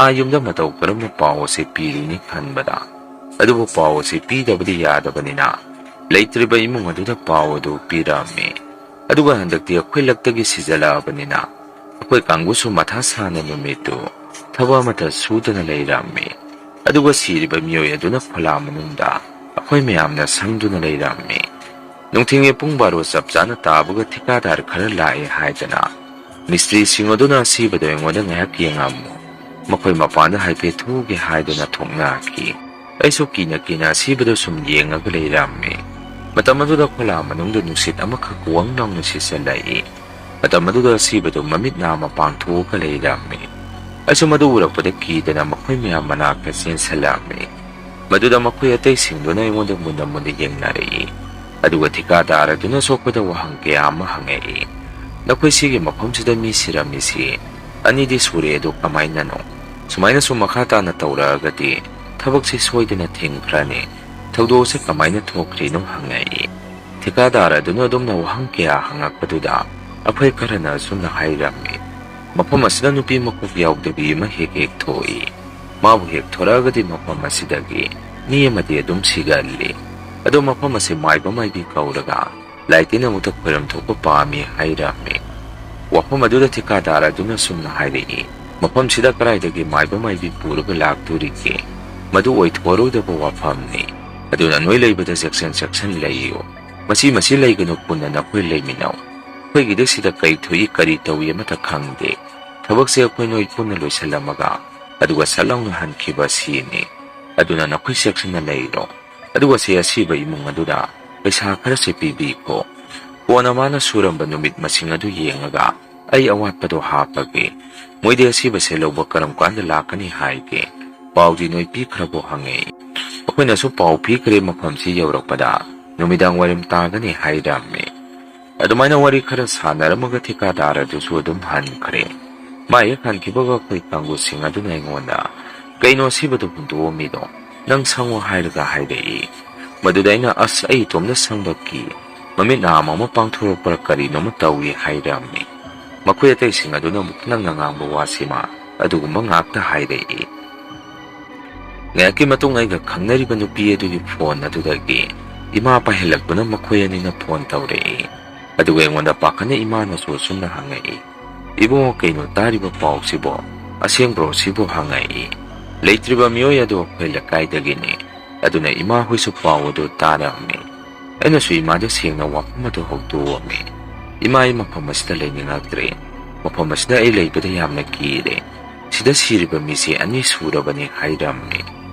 ꯑꯥ ꯌꯨꯝꯗ ꯃꯇꯧ ꯀꯔꯝꯅ ꯄꯥꯎ ꯑꯁꯤ ꯄꯤꯔꯨꯅꯤ ꯈꯟꯕꯗ꯫ ꯑꯗꯨꯕꯨ ꯄꯥꯎ ꯑꯁꯤ ꯄꯤꯗꯕꯗꯤ ꯌꯥꯗꯕꯅꯤꯅ ꯂꯩꯇ꯭ꯔꯤꯕ ꯏꯃꯨꯡ ꯑꯗꯨꯗ ꯄꯥꯎ ꯑꯗꯨ ꯄꯤꯔꯝꯃꯤ꯫ ꯑꯗꯨꯒ ꯍꯟꯗꯛꯇꯤ ꯑꯩꯈꯣꯏ ꯂꯛꯇꯒꯤ ꯁꯤꯖꯜꯂꯛꯑꯕꯅꯤꯅ ꯑꯩꯈꯣꯏ ꯀꯥꯡꯕꯨꯁꯨ ꯃꯊꯥ ꯁꯥꯅ ꯅꯨꯃꯤꯠꯇꯨ ꯊꯕꯛ ꯑꯃꯠꯇ ꯁꯨꯗꯅ ꯂꯩꯔꯝꯃꯤ꯫ ꯑꯗꯨꯒ ꯁꯤꯔꯤꯕ ꯃꯤꯑꯣꯏ ꯑꯗꯨꯅ ꯈꯨꯂꯥ ꯃꯅꯨꯡꯗ ꯑꯩꯈꯣꯏ ꯃꯌꯥꯝꯅ ꯁꯪꯗꯨꯅ ꯂꯩꯔꯝꯃꯤ꯫ ꯅꯨꯡꯊꯤꯜꯒꯤ ꯄꯨꯡ ꯕꯥꯔꯣ ꯆꯞ ꯆꯥꯅ ꯇꯥꯕꯒ ꯊꯤꯀꯥꯗꯥꯔ ꯈꯔ ꯂꯥꯛꯑꯦ ꯍꯥꯏꯗꯅ ꯃꯤꯁꯇ꯭ꯔꯤꯁꯤꯡ ꯑꯗꯨꯅ ꯑꯁꯤꯕꯗꯨ ꯑꯩꯉꯣꯟꯗ ꯉꯥꯏꯍꯥꯛ ꯌꯦꯡꯉꯝꯃꯨ, ꯃꯈꯣꯏ ꯃꯄꯥꯟꯗ ꯍꯥꯏꯐꯦꯠ ꯊꯣꯛꯎꯒꯦ ꯍꯥꯏꯗꯨꯅ ꯊꯣꯛꯅꯈꯤ꯫ ꯑꯩꯁꯨ ꯀꯤꯅ ꯀꯤꯅ ꯑꯁꯤꯕꯗꯨ ꯁꯨꯝ ꯌꯦꯡꯉꯒ ꯂꯩꯔꯝꯃꯤ꯫ ꯃꯇꯝ ꯑꯗꯨꯗ ꯈꯨꯂꯥ ꯃꯅꯨꯡꯗ ꯅꯨꯡꯁꯤꯠ ꯑꯃꯈꯛ ꯋꯪ ꯂꯥꯎꯅ ꯁꯤꯠꯆꯜꯂꯛꯏ꯫ ꯃꯇꯝ ꯑꯗꯨꯗ ꯑꯁꯤꯕꯗꯨ ꯃꯃꯤꯠ ꯅꯥ ꯃꯄꯥꯡ ꯊꯣꯛꯑꯒ ꯂꯩꯔꯝꯃꯤ꯫ ꯑꯩꯁꯨ ꯃꯗꯨ ꯎꯔꯛꯄꯗ ꯀꯤꯗꯅ ꯃꯈꯣꯏ ꯃꯌꯥꯝ ꯃꯅꯥꯛꯇ ꯆꯦꯟꯁꯤꯜꯂꯛꯑꯝꯃꯤ꯫ ꯃꯗꯨꯗ ꯃꯈꯣꯏ ꯑꯇꯩꯁꯤꯡꯗꯨꯅ ꯑꯩꯉꯣꯟꯗ ꯃꯨꯟꯅ ꯃꯨꯟꯅ ꯌꯦꯡꯅꯔꯛꯏ꯫ ꯑꯗꯨꯒ ꯊꯤꯀꯥꯗꯥꯔ ꯑꯗꯨꯅꯁꯨ ꯑꯩꯈꯣꯏꯗ ꯋꯥꯍꯪ ꯀꯌꯥ ꯑꯃ ꯍꯪꯉꯛꯏ꯫ "ꯅꯈꯣꯏ ꯁꯤꯒꯤ ꯃꯐꯝꯁꯤꯗ ꯃꯤ ꯁꯤꯔꯝꯃꯤꯁꯤ ꯑꯅꯤꯗꯤ ꯁꯨꯔꯦ, ꯑꯗꯨ ꯀꯃꯥꯏꯅꯅꯣ? ꯁꯨꯃꯥꯏꯅ ꯁꯨꯝ ꯃꯈꯥ ꯇꯥꯅ ꯇꯧꯔꯛꯑꯒꯗꯤ ꯊꯕꯛꯁꯤ ꯁꯣꯏꯗꯅ ꯊꯤꯡꯈ꯭ꯔꯅꯤ꯫ ꯊꯧꯗꯣꯛ ꯑꯁꯤ ꯀꯃꯥꯏꯅ ꯊꯣꯛꯈ꯭ꯔꯤꯅꯣ?" ꯍꯪꯉꯛꯏ꯫ ꯊꯤꯀꯥꯗꯥꯔ ꯑꯗꯨꯅ ꯑꯗꯨꯝꯅ ꯋꯥꯍꯪ ꯀꯌꯥ ꯍꯪꯉꯛꯄꯗꯨꯗ ꯑꯩꯈꯣꯏ ꯈꯔꯅ ꯑꯁꯨꯝꯅ ꯍꯥꯏꯔꯝꯃꯤ, "ꯃꯐꯝ ꯑꯁꯤꯗ ꯅꯨꯄꯤ ꯃꯀꯣꯛ ꯌꯥꯎꯗꯕꯤ ꯑꯃ ꯍꯦꯛ ꯍꯦꯛ ꯊꯣꯛꯏ꯫ ꯃꯥꯕꯨ ꯍꯦꯛ ꯊꯣꯔꯛꯑꯒꯗꯤ ꯃꯐꯝ ꯑꯁꯤꯗꯒꯤ ꯃꯤ ꯑꯃꯗꯤ ꯑꯗꯨꯝ ꯁꯤꯒꯜꯂꯤ꯫ ꯑꯗꯣ ꯃꯐꯝ ꯑꯁꯤ ꯃꯥꯏꯕ ꯃꯥꯏꯕꯤ ꯀꯧꯔꯒ ꯂꯥꯏ ꯇꯤꯟ ꯑꯃꯨꯛꯇ ꯈꯣꯏꯔꯝ ꯊꯣꯛꯄ ꯄꯥꯝꯃꯤ" ꯍꯥꯏꯔꯝꯃꯤ꯫ ꯋꯥꯐꯝ ꯑꯗꯨꯗ ꯊꯤꯀꯥꯗꯥꯔ ꯑꯗꯨꯅ ꯑꯁꯨꯝꯅ ꯍꯥꯏꯔꯛꯏ, "ꯃꯐꯝꯁꯤꯗ ꯀꯗꯥꯏꯗꯒꯤ ꯃꯥꯏꯕ ꯃꯥꯏꯕꯤ ꯄꯨꯔꯒ ꯂꯥꯛꯇꯣꯔꯤꯒꯦ? ꯃꯗꯨ ꯑꯣꯏꯊꯣꯛꯑꯔꯣꯏꯗꯕ ꯋꯥꯐꯝꯅꯤ꯫ ꯑꯗꯨꯅ ꯅꯣꯏ ꯂꯩꯕꯗ ꯆꯦꯛꯁꯤꯟ ꯆꯦꯛꯁꯤꯟ ꯂꯩꯌꯨ꯫ ꯃꯁꯤ ꯃꯁꯤ ꯂꯩꯒꯅꯨ, ꯄꯨꯟꯅ ꯅꯈꯣꯏ ꯂꯩꯃꯤꯟꯅꯧ꯫ ꯑꯩꯈꯣꯏꯒꯤꯗꯤ ꯁꯤꯗ ꯀꯔꯤ ꯊꯣꯛꯏ ꯀꯔꯤ ꯇꯧꯏ ꯑꯃꯠꯇ ꯈꯪꯗꯦ꯫ ꯊꯕꯛꯁꯦ ꯑꯩꯈꯣꯏ ꯅꯣꯏ ꯄꯨꯟꯅ ꯂꯣꯏꯁꯤꯜꯂꯝꯃꯒ ꯑꯗꯨꯒ ꯁꯠ ꯂꯥꯎꯅ ꯍꯟꯈꯤꯕ ꯑꯁꯤꯅꯤ꯫ ꯑꯗꯨꯅ ꯅꯈꯣꯏ ꯆꯦꯛꯁꯤꯟꯅ ꯂꯩꯔꯣ꯫ ꯑꯗꯨꯒ ꯁꯤ ꯑꯁꯤꯕ ꯏꯃꯨꯡ ꯑꯗꯨꯗ ꯄꯩꯁꯥ ꯈꯔꯁꯦ ꯄꯤꯕꯤꯈꯣ꯫ ꯀꯣꯟꯅ ꯃꯥꯅ ꯁꯨꯔꯝꯕ ꯅꯨꯃꯤꯠ ꯃꯁꯤꯡ ꯑꯗꯨ ꯌꯦꯡꯉꯒ ꯑꯩ ꯑꯋꯥꯠꯄꯗꯣ ꯍꯥꯞꯄꯒꯦ꯫ ꯃꯣꯏꯗꯤ ꯑꯁꯤꯕꯁꯦ ꯂꯧꯕ ꯀꯔꯝ ꯀꯥꯟꯗ ꯂꯥꯛꯀꯅꯤ ꯍꯥꯏꯒꯦ? ꯄꯥꯎꯗꯤ ꯅꯣꯏ ꯄꯤꯈ꯭ꯔꯕꯣ ꯍꯪꯉꯦ꯫ ꯑꯩꯈꯣꯏꯅꯁꯨ ꯄꯥꯎ ꯄꯤꯈ꯭ꯔꯦ, ꯃꯐꯝꯁꯤ ꯌꯧꯔꯛꯄꯗ ꯅꯨꯃꯤꯗꯥꯡ ꯋꯥꯏꯔꯝ ꯇꯥꯒꯅꯤ ꯍꯥꯏꯔꯝꯃꯦ꯫ ꯑꯗꯨꯃꯥꯏꯅ ꯋꯥꯔꯤ ꯈꯔ ꯁꯥꯟꯅꯔꯝꯃꯒ ꯊꯤꯀꯥꯗꯥꯔ ꯑꯗꯨꯁꯨ ꯑꯗꯨꯝ ꯍꯟꯈ꯭ꯔꯦ꯫ ꯃꯥ ꯍꯦꯛ ꯍꯟꯈꯤꯕꯒ ꯑꯩꯈꯣꯏ ꯀꯥꯡꯕꯨꯁꯤꯡ ꯑꯗꯨꯅ ꯑꯩꯉꯣꯟꯗ, "ꯀꯩꯅꯣ ꯑꯁꯤꯕꯗꯣ ꯍꯨꯟꯗꯣꯛꯑꯝꯃꯤꯗꯣ? ꯅꯪ ꯁꯪꯉꯣ ꯍꯥꯏꯔꯒ?" ꯍꯥꯏꯔꯛꯏ꯫ ꯃꯗꯨꯗ ꯑꯩꯅ, "ꯑꯁ, ꯑꯩ ꯏꯇꯣꯝꯇ ꯁꯪꯕ ꯀꯤ, ꯃꯃꯤꯠ ꯅꯥ ꯑꯃ ꯑꯃ ꯄꯥꯡꯊꯣꯔꯛꯄ꯭ꯔꯥ ꯀꯔꯤꯅꯣꯃ ꯇꯧꯏ" ꯍꯥꯏꯔꯝꯃꯤ꯫ ꯃꯈꯣꯏ ꯑꯇꯩꯁꯤꯡ ꯑꯗꯨꯅ ꯑꯃꯨꯛ ꯅꯪꯅ ꯉꯥꯡꯕ ꯋꯥꯁꯤꯃ ꯑꯗꯨꯒꯨꯝꯕ ꯉꯥꯛꯇ ꯍꯥꯏꯔꯛꯏ꯫ ꯉꯥꯏꯍꯥꯛꯀꯤ ꯃꯇꯨꯡ ꯑꯩꯒ ꯈꯪꯅꯔꯤꯕ ꯅꯨꯄꯤ ꯑꯗꯨꯒꯤ ꯐꯣꯟ ꯑꯗꯨꯗꯒꯤ ꯏꯃꯥ ꯄꯥꯏꯍꯜꯂꯛꯇꯨꯅ ꯃꯈꯣꯏ ꯑꯅꯤꯅ ꯐꯣꯟ ꯇꯧꯔꯛꯏ꯫ ꯑꯗꯨꯒ ꯑꯩꯉꯣꯟꯗ ꯄꯥꯈꯠꯅ ꯏꯃꯥꯅꯁꯨ ꯑꯁꯨꯝꯅ ꯍꯪꯉꯛꯏ, "ꯏꯕꯨꯡꯉꯣ, ꯀꯩꯅꯣ ꯇꯥꯔꯤꯕ ꯄꯥꯎꯁꯤꯕꯣ? ꯑꯁꯦꯡꯕ꯭ꯔꯣ ꯁꯤꯕꯨ?" ꯍꯪꯉꯛꯏ꯫ ꯂꯩꯇ꯭ꯔꯤꯕ ꯃꯤꯑꯣꯏ ꯑꯗꯨ ꯑꯩꯈꯣꯏ ꯂꯩꯀꯥꯏꯗꯒꯤꯅꯤ꯫ ꯑꯗꯨꯅ ꯏꯃꯥ ꯍꯣꯏꯁꯨ ꯄꯥꯎ ꯑꯗꯨ ꯇꯥꯔꯝꯃꯤ꯫ ꯑꯩꯅꯁꯨ ꯏꯃꯥꯗ ꯁꯦꯡꯅ ꯋꯥꯐꯝ ꯑꯗꯨ ꯍꯧꯗꯣꯛꯑꯝꯃꯤ꯫ "ꯏꯃꯥ, ꯑꯩ ꯃꯐꯝ ꯑꯁꯤꯗ ꯂꯩꯅꯤꯡꯉꯛꯇ꯭ꯔꯦ꯫ ꯃꯐꯝ ꯑꯁꯤꯗ ꯑꯩ ꯂꯩꯕꯗ ꯌꯥꯝꯅ ꯀꯤꯔꯦ꯫ ꯁꯤꯗ ꯁꯤꯔꯤꯕ ꯃꯤꯁꯦ ꯑꯅꯤ ꯁꯨꯔꯕꯅꯤ" ꯍꯥꯏꯔꯝꯃꯤ꯫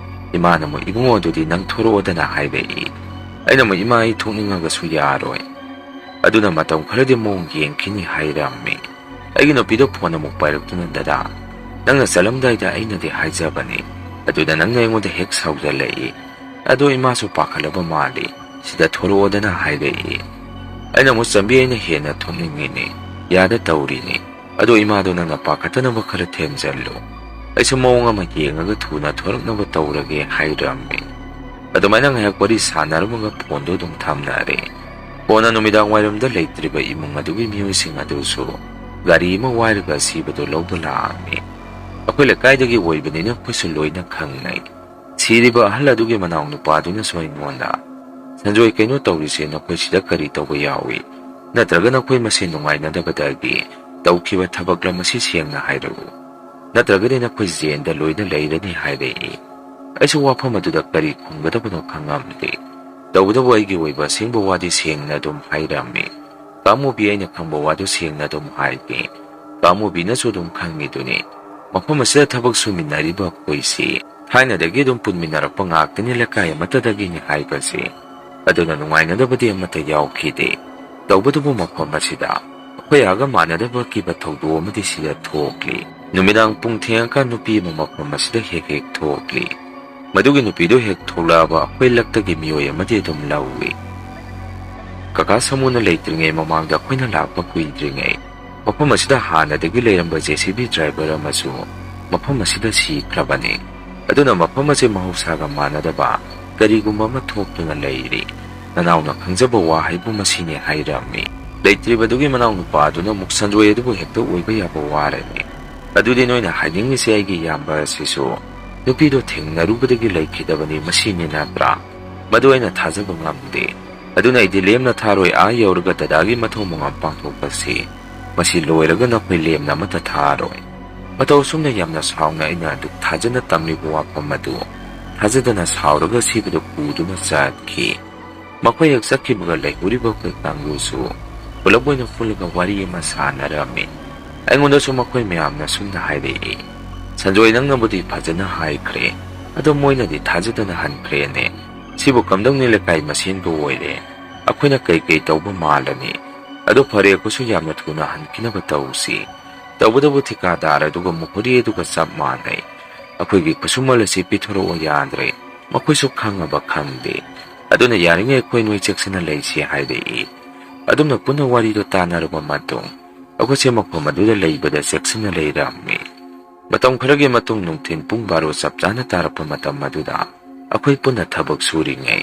ꯏꯃꯥꯅ ꯑꯃꯨꯛ, "ꯏꯕꯨꯡꯉꯣ, ꯑꯗꯨꯗꯤ ꯅꯪ ꯊꯣꯔꯛꯑꯣꯗꯅ" ꯍꯥꯏꯔꯛꯏ꯫ ꯑꯩꯅ ꯑꯃꯨꯛ, "ꯏꯃꯥ, ꯑꯩ ꯊꯣꯛꯅꯤꯡꯉꯒꯁꯨ ꯌꯥꯔꯣꯏ꯫ ꯑꯗꯨꯅ ꯃꯇꯝ ꯈꯔꯗꯤ ꯃꯑꯣꯡ ꯌꯦꯡꯈꯤꯅꯤ" ꯍꯥꯏꯔꯝꯃꯤ꯫ ꯑꯩꯒꯤ ꯅꯨꯄꯤꯗ ꯐꯣꯟ ꯑꯃꯨꯛ ꯄꯥꯏꯔꯛꯇꯨꯅ, "ꯗꯗꯥ, ꯅꯪꯅ ꯆꯠꯂꯝꯗꯥꯏꯗ ꯑꯩꯅꯗꯤ ꯍꯥꯏꯖꯕꯅꯤ, ꯑꯗꯨꯗ ꯅꯪꯅ ꯑꯩꯉꯣꯟꯗ ꯍꯦꯛ ꯁꯥꯎꯖꯜꯂꯛꯏ꯫ ꯑꯗꯣ ꯏꯃꯥꯁꯨ ꯄꯥꯈꯠꯂꯕ ꯃꯥꯜꯂꯤ, ꯁꯤꯗ ꯊꯣꯔꯛꯑꯣꯗꯅ" ꯍꯥꯏꯔꯛꯏ꯫ ꯑꯩꯅ ꯑꯃꯨꯛ, "ꯆꯝꯕꯤ, ꯑꯩꯅ ꯍꯦꯟꯅ ꯊꯣꯛꯅꯤꯡꯉꯤꯅꯦ, ꯌꯥꯗ ꯇꯧꯔꯤꯅꯦ꯫ ꯑꯗꯣ ꯏꯃꯥꯗꯣ ꯅꯪꯅ ꯄꯥꯈꯠꯇꯅꯕ ꯈꯔ ꯊꯦꯝꯖꯜꯂꯨ꯫ ꯑꯩꯁꯨ ꯃꯑꯣꯡ ꯑꯃ ꯌꯦꯡꯉꯒ ꯊꯨꯅ ꯊꯣꯔꯛꯅꯕ ꯇꯧꯔꯒꯦ" ꯍꯥꯏꯔꯝꯃꯤ꯫ ꯑꯗꯨꯃꯥꯏꯅ ꯉꯥꯏꯍꯥꯛ ꯋꯥꯔꯤ ꯁꯥꯟꯅꯔꯝꯃꯒ ꯐꯣꯟꯗꯣ ꯑꯗꯨꯝ ꯊꯝꯅꯔꯦ꯫ ꯀꯣꯟꯅ ꯅꯨꯃꯤꯗꯥꯡ ꯋꯥꯏꯔꯝꯗ ꯂꯩꯇ꯭ꯔꯤꯕ ꯏꯃꯨꯡ ꯑꯗꯨꯒꯤ ꯃꯤꯑꯣꯏꯁꯤꯡ ꯑꯗꯨꯁꯨ ꯒꯥꯔꯤ ꯑꯃ ꯋꯥꯏꯔꯒ ꯑꯁꯤꯕꯗꯨ ꯂꯧꯕ ꯂꯥꯛꯑꯝꯃꯤ꯫ ꯑꯩꯈꯣꯏ ꯂꯩꯀꯥꯏꯗꯒꯤ ꯑꯣꯏꯕꯅꯤꯅ ꯑꯩꯈꯣꯏꯁꯨ ꯂꯣꯏꯅ ꯈꯪꯅꯩ꯫ ꯁꯤꯔꯤꯕ ꯑꯍꯜ ꯑꯗꯨꯒꯤ ꯃꯅꯥꯎ ꯅꯨꯄꯥꯗꯨꯅꯁꯨ ꯑꯩꯉꯣꯟꯗ, "ꯁꯟꯖꯣꯏ, ꯀꯩꯅꯣ ꯇꯧꯔꯤꯁꯦ? ꯅꯈꯣꯏ ꯁꯤꯗ ꯀꯔꯤ ꯇꯧꯕ ꯌꯥꯎꯏ? ꯅꯠꯇ꯭ꯔꯒ ꯅꯈꯣꯏ ꯃꯁꯦꯟ ꯅꯨꯡꯉꯥꯏꯅꯗꯕꯗꯒꯤ ꯇꯧꯈꯤꯕ ꯊꯕꯛꯂ ꯃꯁꯤ? ꯁꯦꯡꯅ ꯍꯥꯏꯔꯛꯎ, ꯅꯠꯇ꯭ꯔꯒꯗꯤ ꯅꯈꯣꯏ ꯖꯦꯟꯗ ꯂꯣꯏꯅ ꯂꯩꯔꯅꯤ" ꯍꯥꯏꯔꯛꯏ꯫ ꯑꯩꯁꯨ ꯋꯥꯐꯝ ꯑꯗꯨꯗ ꯀꯔꯤ ꯈꯨꯝꯒꯗꯕꯅꯣ ꯈꯪꯉꯝꯗꯦ꯫ ꯇꯧꯕꯇꯕꯨ ꯑꯩꯒꯤ ꯑꯣꯏꯕ ꯑꯁꯦꯡꯕ ꯋꯥꯗꯤ ꯁꯦꯡꯅ ꯑꯗꯨꯝ ꯍꯥꯏꯔꯝꯃꯤ꯫ ꯀꯥꯃꯨꯕꯤ, ꯑꯩꯅ ꯈꯪꯕ ꯋꯥꯗꯨ ꯁꯦꯡꯅ ꯑꯗꯨꯝ ꯍꯥꯏꯒꯦ꯫ ꯀꯥꯃꯨꯕꯤꯅꯁꯨ ꯑꯗꯨꯝ ꯈꯪꯉꯤꯗꯨꯅꯤ꯫ ꯃꯐꯝ ꯑꯁꯤꯗ ꯊꯕꯛ ꯁꯨꯃꯤꯟꯅꯔꯤꯕ ꯑꯩꯈꯣꯏꯁꯤ ꯊꯥꯏꯅꯗꯒꯤ ꯑꯗꯨꯝ ꯄꯨꯟꯃꯤꯟꯅꯔꯛꯄ ꯉꯥꯛꯇꯅꯤ, ꯂꯩꯀꯥꯏ ꯑꯃꯠꯇꯗꯒꯤꯅꯤ ꯍꯥꯏꯕꯁꯤ꯫ ꯑꯗꯨꯅ ꯅꯨꯡꯉꯥꯏꯅꯗꯕꯗꯤ ꯑꯃꯠꯇ ꯌꯥꯎꯈꯤꯗꯦ꯫ ꯇꯧꯕꯇꯕꯨ ꯃꯐꯝ ꯑꯁꯤꯗ ꯑꯩꯈꯣꯏ ꯑꯥꯒ ꯃꯥꯟꯅꯗꯕ ꯑꯀꯤꯕ ꯊꯧꯗꯣꯛ ꯑꯃꯗꯤ ꯁꯤꯗ ꯊꯣꯛꯂꯤ꯫ ꯅꯨꯃꯤꯗꯥꯡ ꯄꯨꯡ ꯊꯦꯡꯉꯀꯥꯟ ꯅꯨꯄꯤ ꯑꯃ ꯃꯐꯝ ꯑꯁꯤꯗ ꯍꯦꯛ ꯍꯦꯛ ꯊꯣꯛꯂꯤ꯫ ꯃꯗꯨꯒꯤ ꯅꯨꯄꯤꯗꯨ ꯍꯦꯛ ꯊꯣꯛꯂꯛꯑꯕ ꯑꯩꯈꯣꯏ ꯂꯛꯇꯒꯤ ꯃꯤꯑꯣꯏ ꯑꯃꯗꯤ ꯑꯗꯨꯝ ꯂꯧꯏ꯫ ꯀꯀꯥ ꯁꯥꯃꯨꯅ ꯂꯩꯇ꯭ꯔꯤꯉꯩ ꯃꯃꯥꯡꯗ ꯑꯩꯈꯣꯏꯅ ꯂꯥꯛꯄ ꯀꯨꯏꯗ꯭ꯔꯤꯉꯩ ꯃꯐꯝ ꯑꯁꯤꯗ ꯍꯥꯟꯅꯗꯒꯤ ꯂꯩꯔꯝꯕ JCB driver ꯑꯃꯁꯨ ꯃꯐꯝ ꯑꯁꯤꯗ ꯁꯤꯈ꯭ꯔꯕꯅꯤ꯫ ꯑꯗꯨꯅ ꯃꯐꯝ ꯑꯁꯤ ꯃꯍꯧꯁꯥꯒ ꯃꯥꯟꯅꯗꯕ ꯀꯔꯤꯒꯨꯝꯕ ꯑꯃ ꯊꯣꯛꯇꯨꯅ ꯂꯩꯔꯤ꯫ ꯅꯅꯥꯎꯅ ꯈꯪꯖꯕ ꯋꯥ ꯍꯥꯏꯕꯨ ꯃꯁꯤꯅꯤ ꯍꯥꯏꯔꯝꯃꯤ꯫ ꯂꯩꯇ꯭ꯔꯤꯕꯗꯨꯒꯤ ꯃꯅꯥꯎ ꯅꯨꯄꯥꯗꯨꯅ ꯑꯃꯨꯛ ꯁꯟꯖꯣꯏ ꯑꯗꯨꯕꯨ ꯍꯦꯛꯇ ꯑꯣꯏꯕ ꯌꯥꯕ ꯋꯥꯔꯅꯤ꯫ ꯑꯗꯨꯗꯤ ꯅꯣꯏꯅ ꯍꯥꯏꯅꯤꯡꯉꯤꯁꯦ ꯑꯩꯒꯤ ꯏꯌꯥꯝꯕ ꯑꯁꯤꯁꯨ ꯅꯨꯄꯤꯗꯣ ꯊꯦꯡꯅꯔꯨꯕꯗꯒꯤ ꯂꯩꯈꯤꯗꯕꯅꯤ, ꯃꯁꯤꯅꯤ ꯅꯠꯇ꯭ꯔꯥ? ꯃꯗꯨ ꯑꯩꯅ ꯊꯥꯖꯕ ꯉꯝꯗꯦ꯫ ꯑꯗꯨꯅ ꯑꯩꯗꯤ ꯂꯦꯝꯅ ꯊꯥꯔꯣꯏ, ꯑꯥ ꯌꯧꯔꯒ ꯗꯗꯥꯒꯤ ꯃꯊꯧ ꯃꯉꯝ ꯄꯥꯡꯊꯣꯛꯄꯁꯤ꯫ ꯃꯁꯤ ꯂꯣꯏꯔꯒ ꯅꯈꯣꯏ ꯂꯦꯝꯅ ꯑꯃꯠꯇ ꯊꯥꯔꯣꯏ꯫ ꯃꯇꯧ ꯑꯁꯨꯝꯅ ꯌꯥꯝꯅ ꯁꯥꯎꯅ ꯑꯩꯅ ꯑꯗꯨꯛ ꯊꯥꯖꯅ ꯇꯝꯂꯤꯕ ꯋꯥꯐꯝ ꯑꯗꯨ ꯊꯥꯖꯗꯅ ꯁꯥꯎꯔꯒ ꯁꯤꯕꯗ ꯄꯨꯗꯨꯅ ꯆꯠꯈꯤ꯫ ꯃꯈꯣꯏ ꯍꯦꯛ ꯆꯠꯈꯤꯕꯒ ꯂꯩꯍꯧꯔꯤꯕ ꯑꯩꯈꯣꯏ ꯀꯥꯡꯕꯨꯁꯨ ꯄꯨꯂꯞ ꯑꯣꯏꯅ ꯄꯨꯜꯂꯒ ꯋꯥꯔꯤ ꯑꯃ ꯁꯥꯟꯅꯔꯝꯃꯤ꯫ ꯑꯩꯉꯣꯟꯗꯁꯨ ꯃꯈꯣꯏ ꯃꯌꯥꯝꯅ ꯁꯨꯝꯅ ꯍꯥꯏꯔꯛꯏ, "ꯁꯟꯖꯣꯏ, ꯅꯪꯅꯕꯨꯗꯤ ꯐꯖꯅ ꯍꯥꯏꯈ꯭ꯔꯦ, ꯑꯗꯣ ꯃꯣꯏꯅꯗꯤ ꯊꯥꯖꯗꯅ ꯍꯟꯈ꯭ꯔꯦꯅꯦ꯫ ꯁꯤꯕꯨ ꯀꯝꯗꯧꯅꯤ, ꯂꯩꯀꯥꯏ ꯃꯁꯦꯟꯕꯨ ꯑꯣꯏꯔꯦ꯫ ꯑꯩꯈꯣꯏꯅ ꯀꯩ ꯀꯩ ꯇꯧꯕ ꯃꯥꯜꯂꯅꯤ? ꯑꯗꯣ ꯐꯔꯦ, ꯑꯩꯈꯣꯏꯁꯨ ꯌꯥꯝꯅ ꯊꯨꯅ ꯍꯟꯈꯤꯅꯕ ꯇꯧꯁꯤ꯫ ꯇꯧꯕꯇꯕꯨ ꯊꯤꯀꯥꯗꯥꯔ ꯑꯗꯨꯒ ꯃꯨꯍꯨꯔꯤ ꯑꯗꯨꯒ ꯆꯞ ꯃꯥꯟꯅꯩ꯫ ꯑꯩꯈꯣꯏꯒꯤ ꯈꯨꯠꯁꯨꯃꯜ ꯑꯁꯤ ꯄꯤꯊꯣꯔꯛꯑꯣ ꯌꯥꯗ꯭ꯔꯦ꯫ ꯃꯈꯣꯏꯁꯨ ꯈꯪꯉꯕ ꯈꯪꯗꯦ꯫ ꯑꯗꯨꯅ ꯌꯥꯔꯤꯉꯩ ꯑꯩꯈꯣꯏ ꯅꯣꯏ ꯆꯦꯛꯁꯤꯟꯅ ꯂꯩꯁꯤ" ꯍꯥꯏꯔꯛꯏ꯫ ꯑꯗꯨꯝꯅ ꯄꯨꯟꯅ ꯋꯥꯔꯤꯗꯣ ꯇꯥꯟꯅꯔꯕ ꯃꯇꯨꯡ ꯑꯩꯈꯣꯏꯁꯦ ꯃꯐꯝ ꯑꯗꯨꯗ ꯂꯩꯕꯗ ꯆꯦꯛꯁꯤꯟꯅ ꯂꯩꯔꯝꯃꯤ꯫ ꯃꯇꯝ ꯈꯔꯒꯤ ꯃꯇꯨꯡ ꯅꯨꯡꯊꯤꯜ ꯄꯨꯡ ꯕꯥꯔꯣ ꯆꯞ ꯆꯥꯅ ꯇꯥꯔꯛꯄ ꯃꯇꯝ ꯑꯗꯨꯗ ꯑꯩꯈꯣꯏ ꯄꯨꯟꯅ ꯊꯕꯛ ꯁꯨꯔꯤꯉꯩ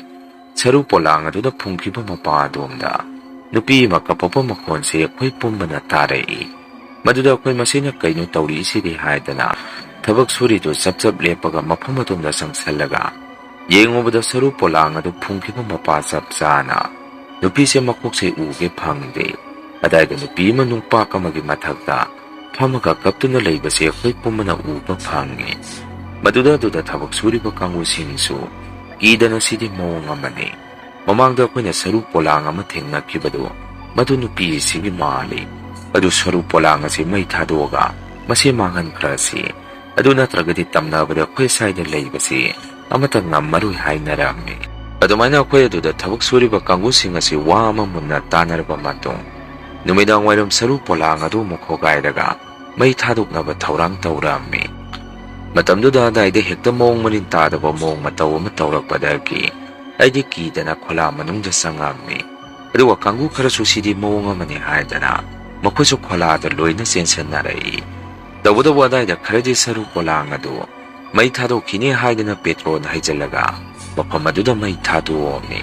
ꯁꯔꯨ ꯄꯣꯂꯥꯡ ꯑꯗꯨꯗ ꯐꯨꯝꯈꯤꯕ ꯃꯄꯥ ꯑꯗꯣꯝꯗ ꯅꯨꯄꯤ ꯑꯃ ꯀꯞꯄꯛꯄ ꯃꯈꯣꯟꯁꯤ ꯑꯩꯈꯣꯏ ꯄꯨꯝꯕꯅ ꯇꯥꯔꯛꯏ꯫ ꯃꯗꯨꯗ ꯑꯩꯈꯣꯏ ꯃꯁꯦꯟꯅ "ꯀꯩꯅꯣ ꯇꯧꯔꯤꯁꯤꯗꯤ?" ꯍꯥꯏꯗꯅ ꯊꯕꯛ ꯁꯨꯔꯤꯗꯨ ꯆꯞ ꯆꯞ ꯂꯦꯞꯄꯒ ꯃꯐꯝ ꯑꯗꯣꯝꯗ ꯆꯪꯁꯜꯂꯒ ꯌꯦꯡꯉꯨꯕꯗ ꯁꯔꯨ ꯄꯣꯂꯥꯡ ꯑꯗꯨ ꯐꯨꯝꯈꯤꯕ ꯃꯄꯥ ꯆꯞ ꯆꯥꯅ ꯅꯨꯄꯤꯁꯦ ꯃꯀꯣꯛꯁꯦ ꯎꯒꯦ ꯐꯪꯗꯦ꯫ ꯑꯗꯥꯏꯗ ꯅꯨꯄꯤ ꯑꯃ ꯅꯨꯡꯄꯥꯛ ꯑꯃꯒꯤ ꯃꯊꯛꯇ ꯐꯝꯃꯒ ꯀꯞꯇꯨꯅ ꯂꯩꯕꯁꯦ ꯑꯩꯈꯣꯏ ꯄꯨꯝꯕꯅ ꯎꯕ ꯐꯪꯉꯤ꯫ ꯃꯗꯨꯗ ꯑꯗꯨꯗ ꯊꯕꯛ ꯁꯨꯔꯤꯕ ꯀꯥꯡꯕꯨꯁꯤꯡꯁꯨ ꯀꯤꯗꯅ ꯁꯤꯗꯤ ꯃꯑꯣꯡ ꯑꯃꯅꯤ꯫ ꯃꯃꯥꯡꯗ ꯑꯩꯈꯣꯏꯅ ꯁꯔꯨ ꯄꯣꯂꯥꯡ ꯑꯃ ꯊꯦꯡꯅꯈꯤꯕꯗꯨ ꯃꯗꯨ ꯅꯨꯄꯤ ꯑꯁꯤꯒꯤ ꯃꯥꯜꯂꯤ꯫ ꯑꯗꯨ ꯁꯔꯨ ꯄꯣꯂꯥꯡ ꯑꯁꯤ ꯃꯩ ꯊꯥꯗꯣꯛꯑꯒ ꯃꯁꯤ ꯃꯥꯡꯍꯟꯈ꯭ꯔꯁꯤ꯫ ꯑꯗꯨ ꯅꯠꯇ꯭ꯔꯒꯗꯤ ꯇꯝꯅꯕꯗ ꯑꯩꯈꯣꯏ ꯁ꯭ꯋꯥꯏꯗ ꯂꯩꯕꯁꯤ ꯑꯃꯠꯇ ꯉꯝꯃꯔꯣꯏ ꯍꯥꯏꯅꯔꯝꯃꯤ꯫ ꯑꯗꯨꯃꯥꯏꯅ ꯑꯩꯈꯣꯏ ꯑꯗꯨꯗ ꯊꯕꯛ ꯁꯨꯔꯤꯕ ꯀꯥꯡꯕꯨꯁꯤꯡ ꯑꯁꯤ ꯋꯥ ꯑꯃ ꯃꯨꯟꯅ ꯇꯥꯅꯔꯕ ꯃꯇꯨꯡ, ꯅꯨꯃꯤꯗꯥꯡ ꯋꯥꯏꯔꯝ ꯁꯔꯨ ꯄꯣꯂꯥꯡ ꯑꯗꯨ ꯑꯃꯨꯛ ꯍꯣꯒꯥꯏꯔꯒ ꯃꯩ ꯊꯥꯗꯣꯛꯅꯕ ꯊꯧꯔꯥꯡ ꯇꯧꯔꯝꯃꯤ꯫ ꯃꯇꯝꯗꯨꯗ ꯑꯗꯥꯏꯗ ꯍꯦꯛꯇ ꯃꯑꯣꯡ ꯃꯔꯤꯟ ꯇꯥꯗꯕ ꯃꯑꯣꯡ ꯃꯇꯧ ꯑꯃ ꯇꯧꯔꯛꯄꯗꯒꯤ ꯑꯩꯗꯤ ꯀꯤꯗꯅ ꯈꯣꯂꯥ ꯃꯅꯨꯡꯗ ꯆꯪꯉꯝꯃꯤ꯫ ꯑꯗꯨꯒ ꯀꯥꯡꯕꯨ ꯈꯔꯁꯨ ꯁꯤꯗꯤ ꯃꯑꯣꯡ ꯑꯃꯅꯤ ꯍꯥꯏꯗꯅ ꯃꯈꯣꯏꯁꯨ ꯈꯣꯂꯥꯗ ꯂꯣꯏꯅ ꯆꯦꯟꯁꯤꯟꯅꯔꯛꯏ꯫ ꯇꯧꯕꯇꯕꯨ ꯑꯗꯥꯏꯗ ꯈꯔꯗꯤ ꯁꯔꯨ ꯄꯣꯂꯥꯡ ꯑꯗꯨ ꯃꯩ ꯊꯥꯗꯣꯛꯈꯤꯅꯤ ꯍꯥꯏꯗꯅ ꯄꯦꯇ꯭ꯔꯣꯜ ꯍꯩꯖꯤꯜꯂꯒ ꯃꯐꯝ ꯑꯗꯨꯗ ꯃꯩ ꯊꯥꯗꯣꯛꯑꯝꯃꯤ꯫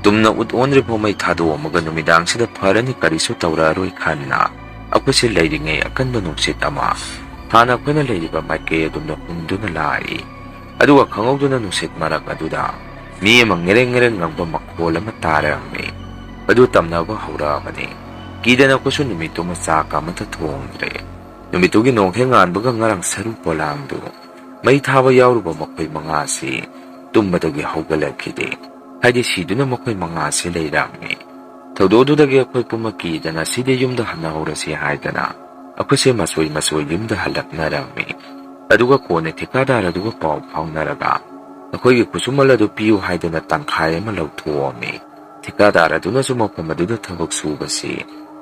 ꯇꯨꯝꯅ ꯎꯠ ꯑꯣꯟꯗ꯭ꯔꯤꯐꯥꯎ ꯃꯩ ꯊꯥꯗꯣꯛꯑꯝꯃꯒ ꯅꯨꯃꯤꯗꯥꯡꯁꯤꯗ ꯐꯔꯅꯤ, ꯀꯔꯤꯁꯨ ꯇꯧꯔꯛꯑꯔꯣꯏ ꯈꯟꯅ ꯑꯩꯈꯣꯏꯁꯦ ꯂꯩꯔꯤꯉꯩ ꯑꯀꯟꯕ ꯅꯨꯡꯁꯤꯠ ꯑꯃ ꯍꯥꯟꯅ ꯑꯩꯈꯣꯏꯅ ꯂꯩꯔꯤꯕ ꯃꯥꯏꯀꯩ ꯑꯗꯣꯝꯗ ꯍꯨꯝꯗꯨꯅ ꯂꯥꯛꯏ꯫ ꯑꯗꯨꯒ ꯈꯪꯍꯧꯗꯅ ꯅꯨꯡꯁꯤꯠ ꯃꯔꯛ ꯑꯗꯨꯗ ꯃꯤ ꯑꯃ ꯉꯦꯔꯦꯡ ꯉꯦꯔꯦꯡ ꯉꯪꯕ ꯃꯈꯣꯜ ꯑꯃ ꯇꯥꯔꯝꯃꯤ꯫ ꯑꯗꯨ ꯇꯝꯅꯕ ꯍꯧꯔꯛꯑꯕꯅꯤ꯫ ꯀꯤꯗꯅ ꯑꯩꯈꯣꯏꯁꯨ ꯅꯨꯃꯤꯠꯇꯨꯃ ꯆꯥꯛ ꯑꯃꯠꯇ ꯊꯣꯡꯗ꯭ꯔꯦ꯫ ꯅꯨꯃꯤꯠꯇꯨꯒꯤ ꯅꯣꯡ ꯍꯦꯛ ꯉꯥꯟꯕꯒ ꯉꯔꯥꯡ ꯁꯔꯨ ꯄꯣꯂꯥꯡꯗꯨ ꯃꯩ ꯊꯥꯕ ꯌꯥꯎꯔꯨꯕ ꯃꯈꯣꯏ ꯃꯉꯥꯁꯤ ꯇꯨꯝꯕꯗꯒꯤ ꯍꯧꯒꯠꯂꯛꯈꯤꯗꯦ꯫ ꯍꯥꯏꯗꯤ ꯁꯤꯗꯨꯅ ꯃꯈꯣꯏ ꯃꯉꯥꯁꯤ ꯂꯩꯔꯝꯃꯤ꯫ ꯊꯧꯗꯣꯛ ꯑꯗꯨꯗꯒꯤ ꯑꯩꯈꯣꯏ ꯄꯨꯝꯅꯃꯛ ꯀꯤꯗꯅ ꯁꯤꯗꯤ ꯌꯨꯝꯗ ꯍꯟꯅꯍꯧꯔꯁꯤ ꯍꯥꯏꯗꯅ ꯑꯩꯈꯣꯏꯁꯦ ꯃꯆꯣꯏ ꯃꯆꯣꯏ ꯌꯨꯝꯗ ꯍꯜꯂꯛꯅꯔꯝꯃꯤ꯫ ꯑꯗꯨꯒ ꯀꯣꯟꯅ ꯊꯤꯀꯥꯗꯥꯔ ꯑꯗꯨꯒ ꯄꯥꯎ ꯐꯥꯎꯅꯔꯒ ꯑꯩꯈꯣꯏꯒꯤ ꯈꯨꯠꯁꯨꯃꯜ ꯑꯗꯨ ꯄꯤꯌꯨ ꯍꯥꯏꯗꯅ ꯇꯪꯈꯥꯏ ꯑꯃ ꯂꯧꯊꯣꯛꯑꯝꯃꯤ꯫ ꯊꯤꯀꯥꯗꯥꯔ ꯑꯗꯨꯅꯁꯨ ꯃꯐꯝ ꯑꯗꯨꯗ ꯊꯕꯛ ꯁꯨꯕꯁꯤ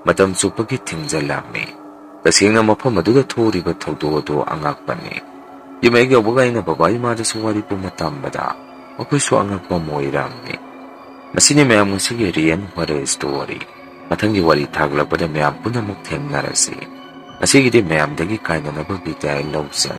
ꯃꯇꯝ ꯆꯨꯞꯄꯒꯤ ꯊꯤꯡꯖꯤꯜꯂꯝꯃꯤ꯫ ꯇꯁꯦꯡꯅ ꯃꯐꯝ ꯑꯗꯨꯗ ꯊꯣꯛꯂꯤꯕ ꯊꯧꯗꯣꯛ ꯑꯗꯨ ꯑꯉꯛꯄꯅꯤ꯫ ꯌꯨꯝ ꯍꯦꯛ ꯌꯧꯕꯒ ꯑꯩꯅ ꯕꯕꯥ ꯏꯃꯥꯗꯁꯨ ꯋꯥꯔꯤ ꯄꯨꯝꯅ ꯇꯝꯕꯗ ꯃꯈꯣꯏꯁꯨ ꯑꯉꯛꯄ ꯑꯃ ꯑꯣꯏꯔꯝꯃꯤ꯫ ꯃꯁꯤꯅꯤ ꯃꯌꯥꯝ ꯉꯁꯤꯒꯤ ꯔꯤꯌꯦꯟ ꯍꯣꯔꯔ ꯁ꯭ꯇꯣꯔꯤ꯫ ꯃꯊꯪꯒꯤ ꯋꯥꯔꯤ ꯊꯥꯒꯠꯂꯛꯄꯗ ꯃꯌꯥꯝ ꯄꯨꯝꯅꯃꯛ ꯊꯦꯡꯅꯔꯁꯤ꯫ ꯉꯁꯤꯒꯤꯗꯤ ꯃꯌꯥꯝꯗꯒꯤ ꯀꯥꯏꯅꯅꯕ ꯕꯤꯗꯥꯏ ꯂꯧꯖꯔꯦ꯫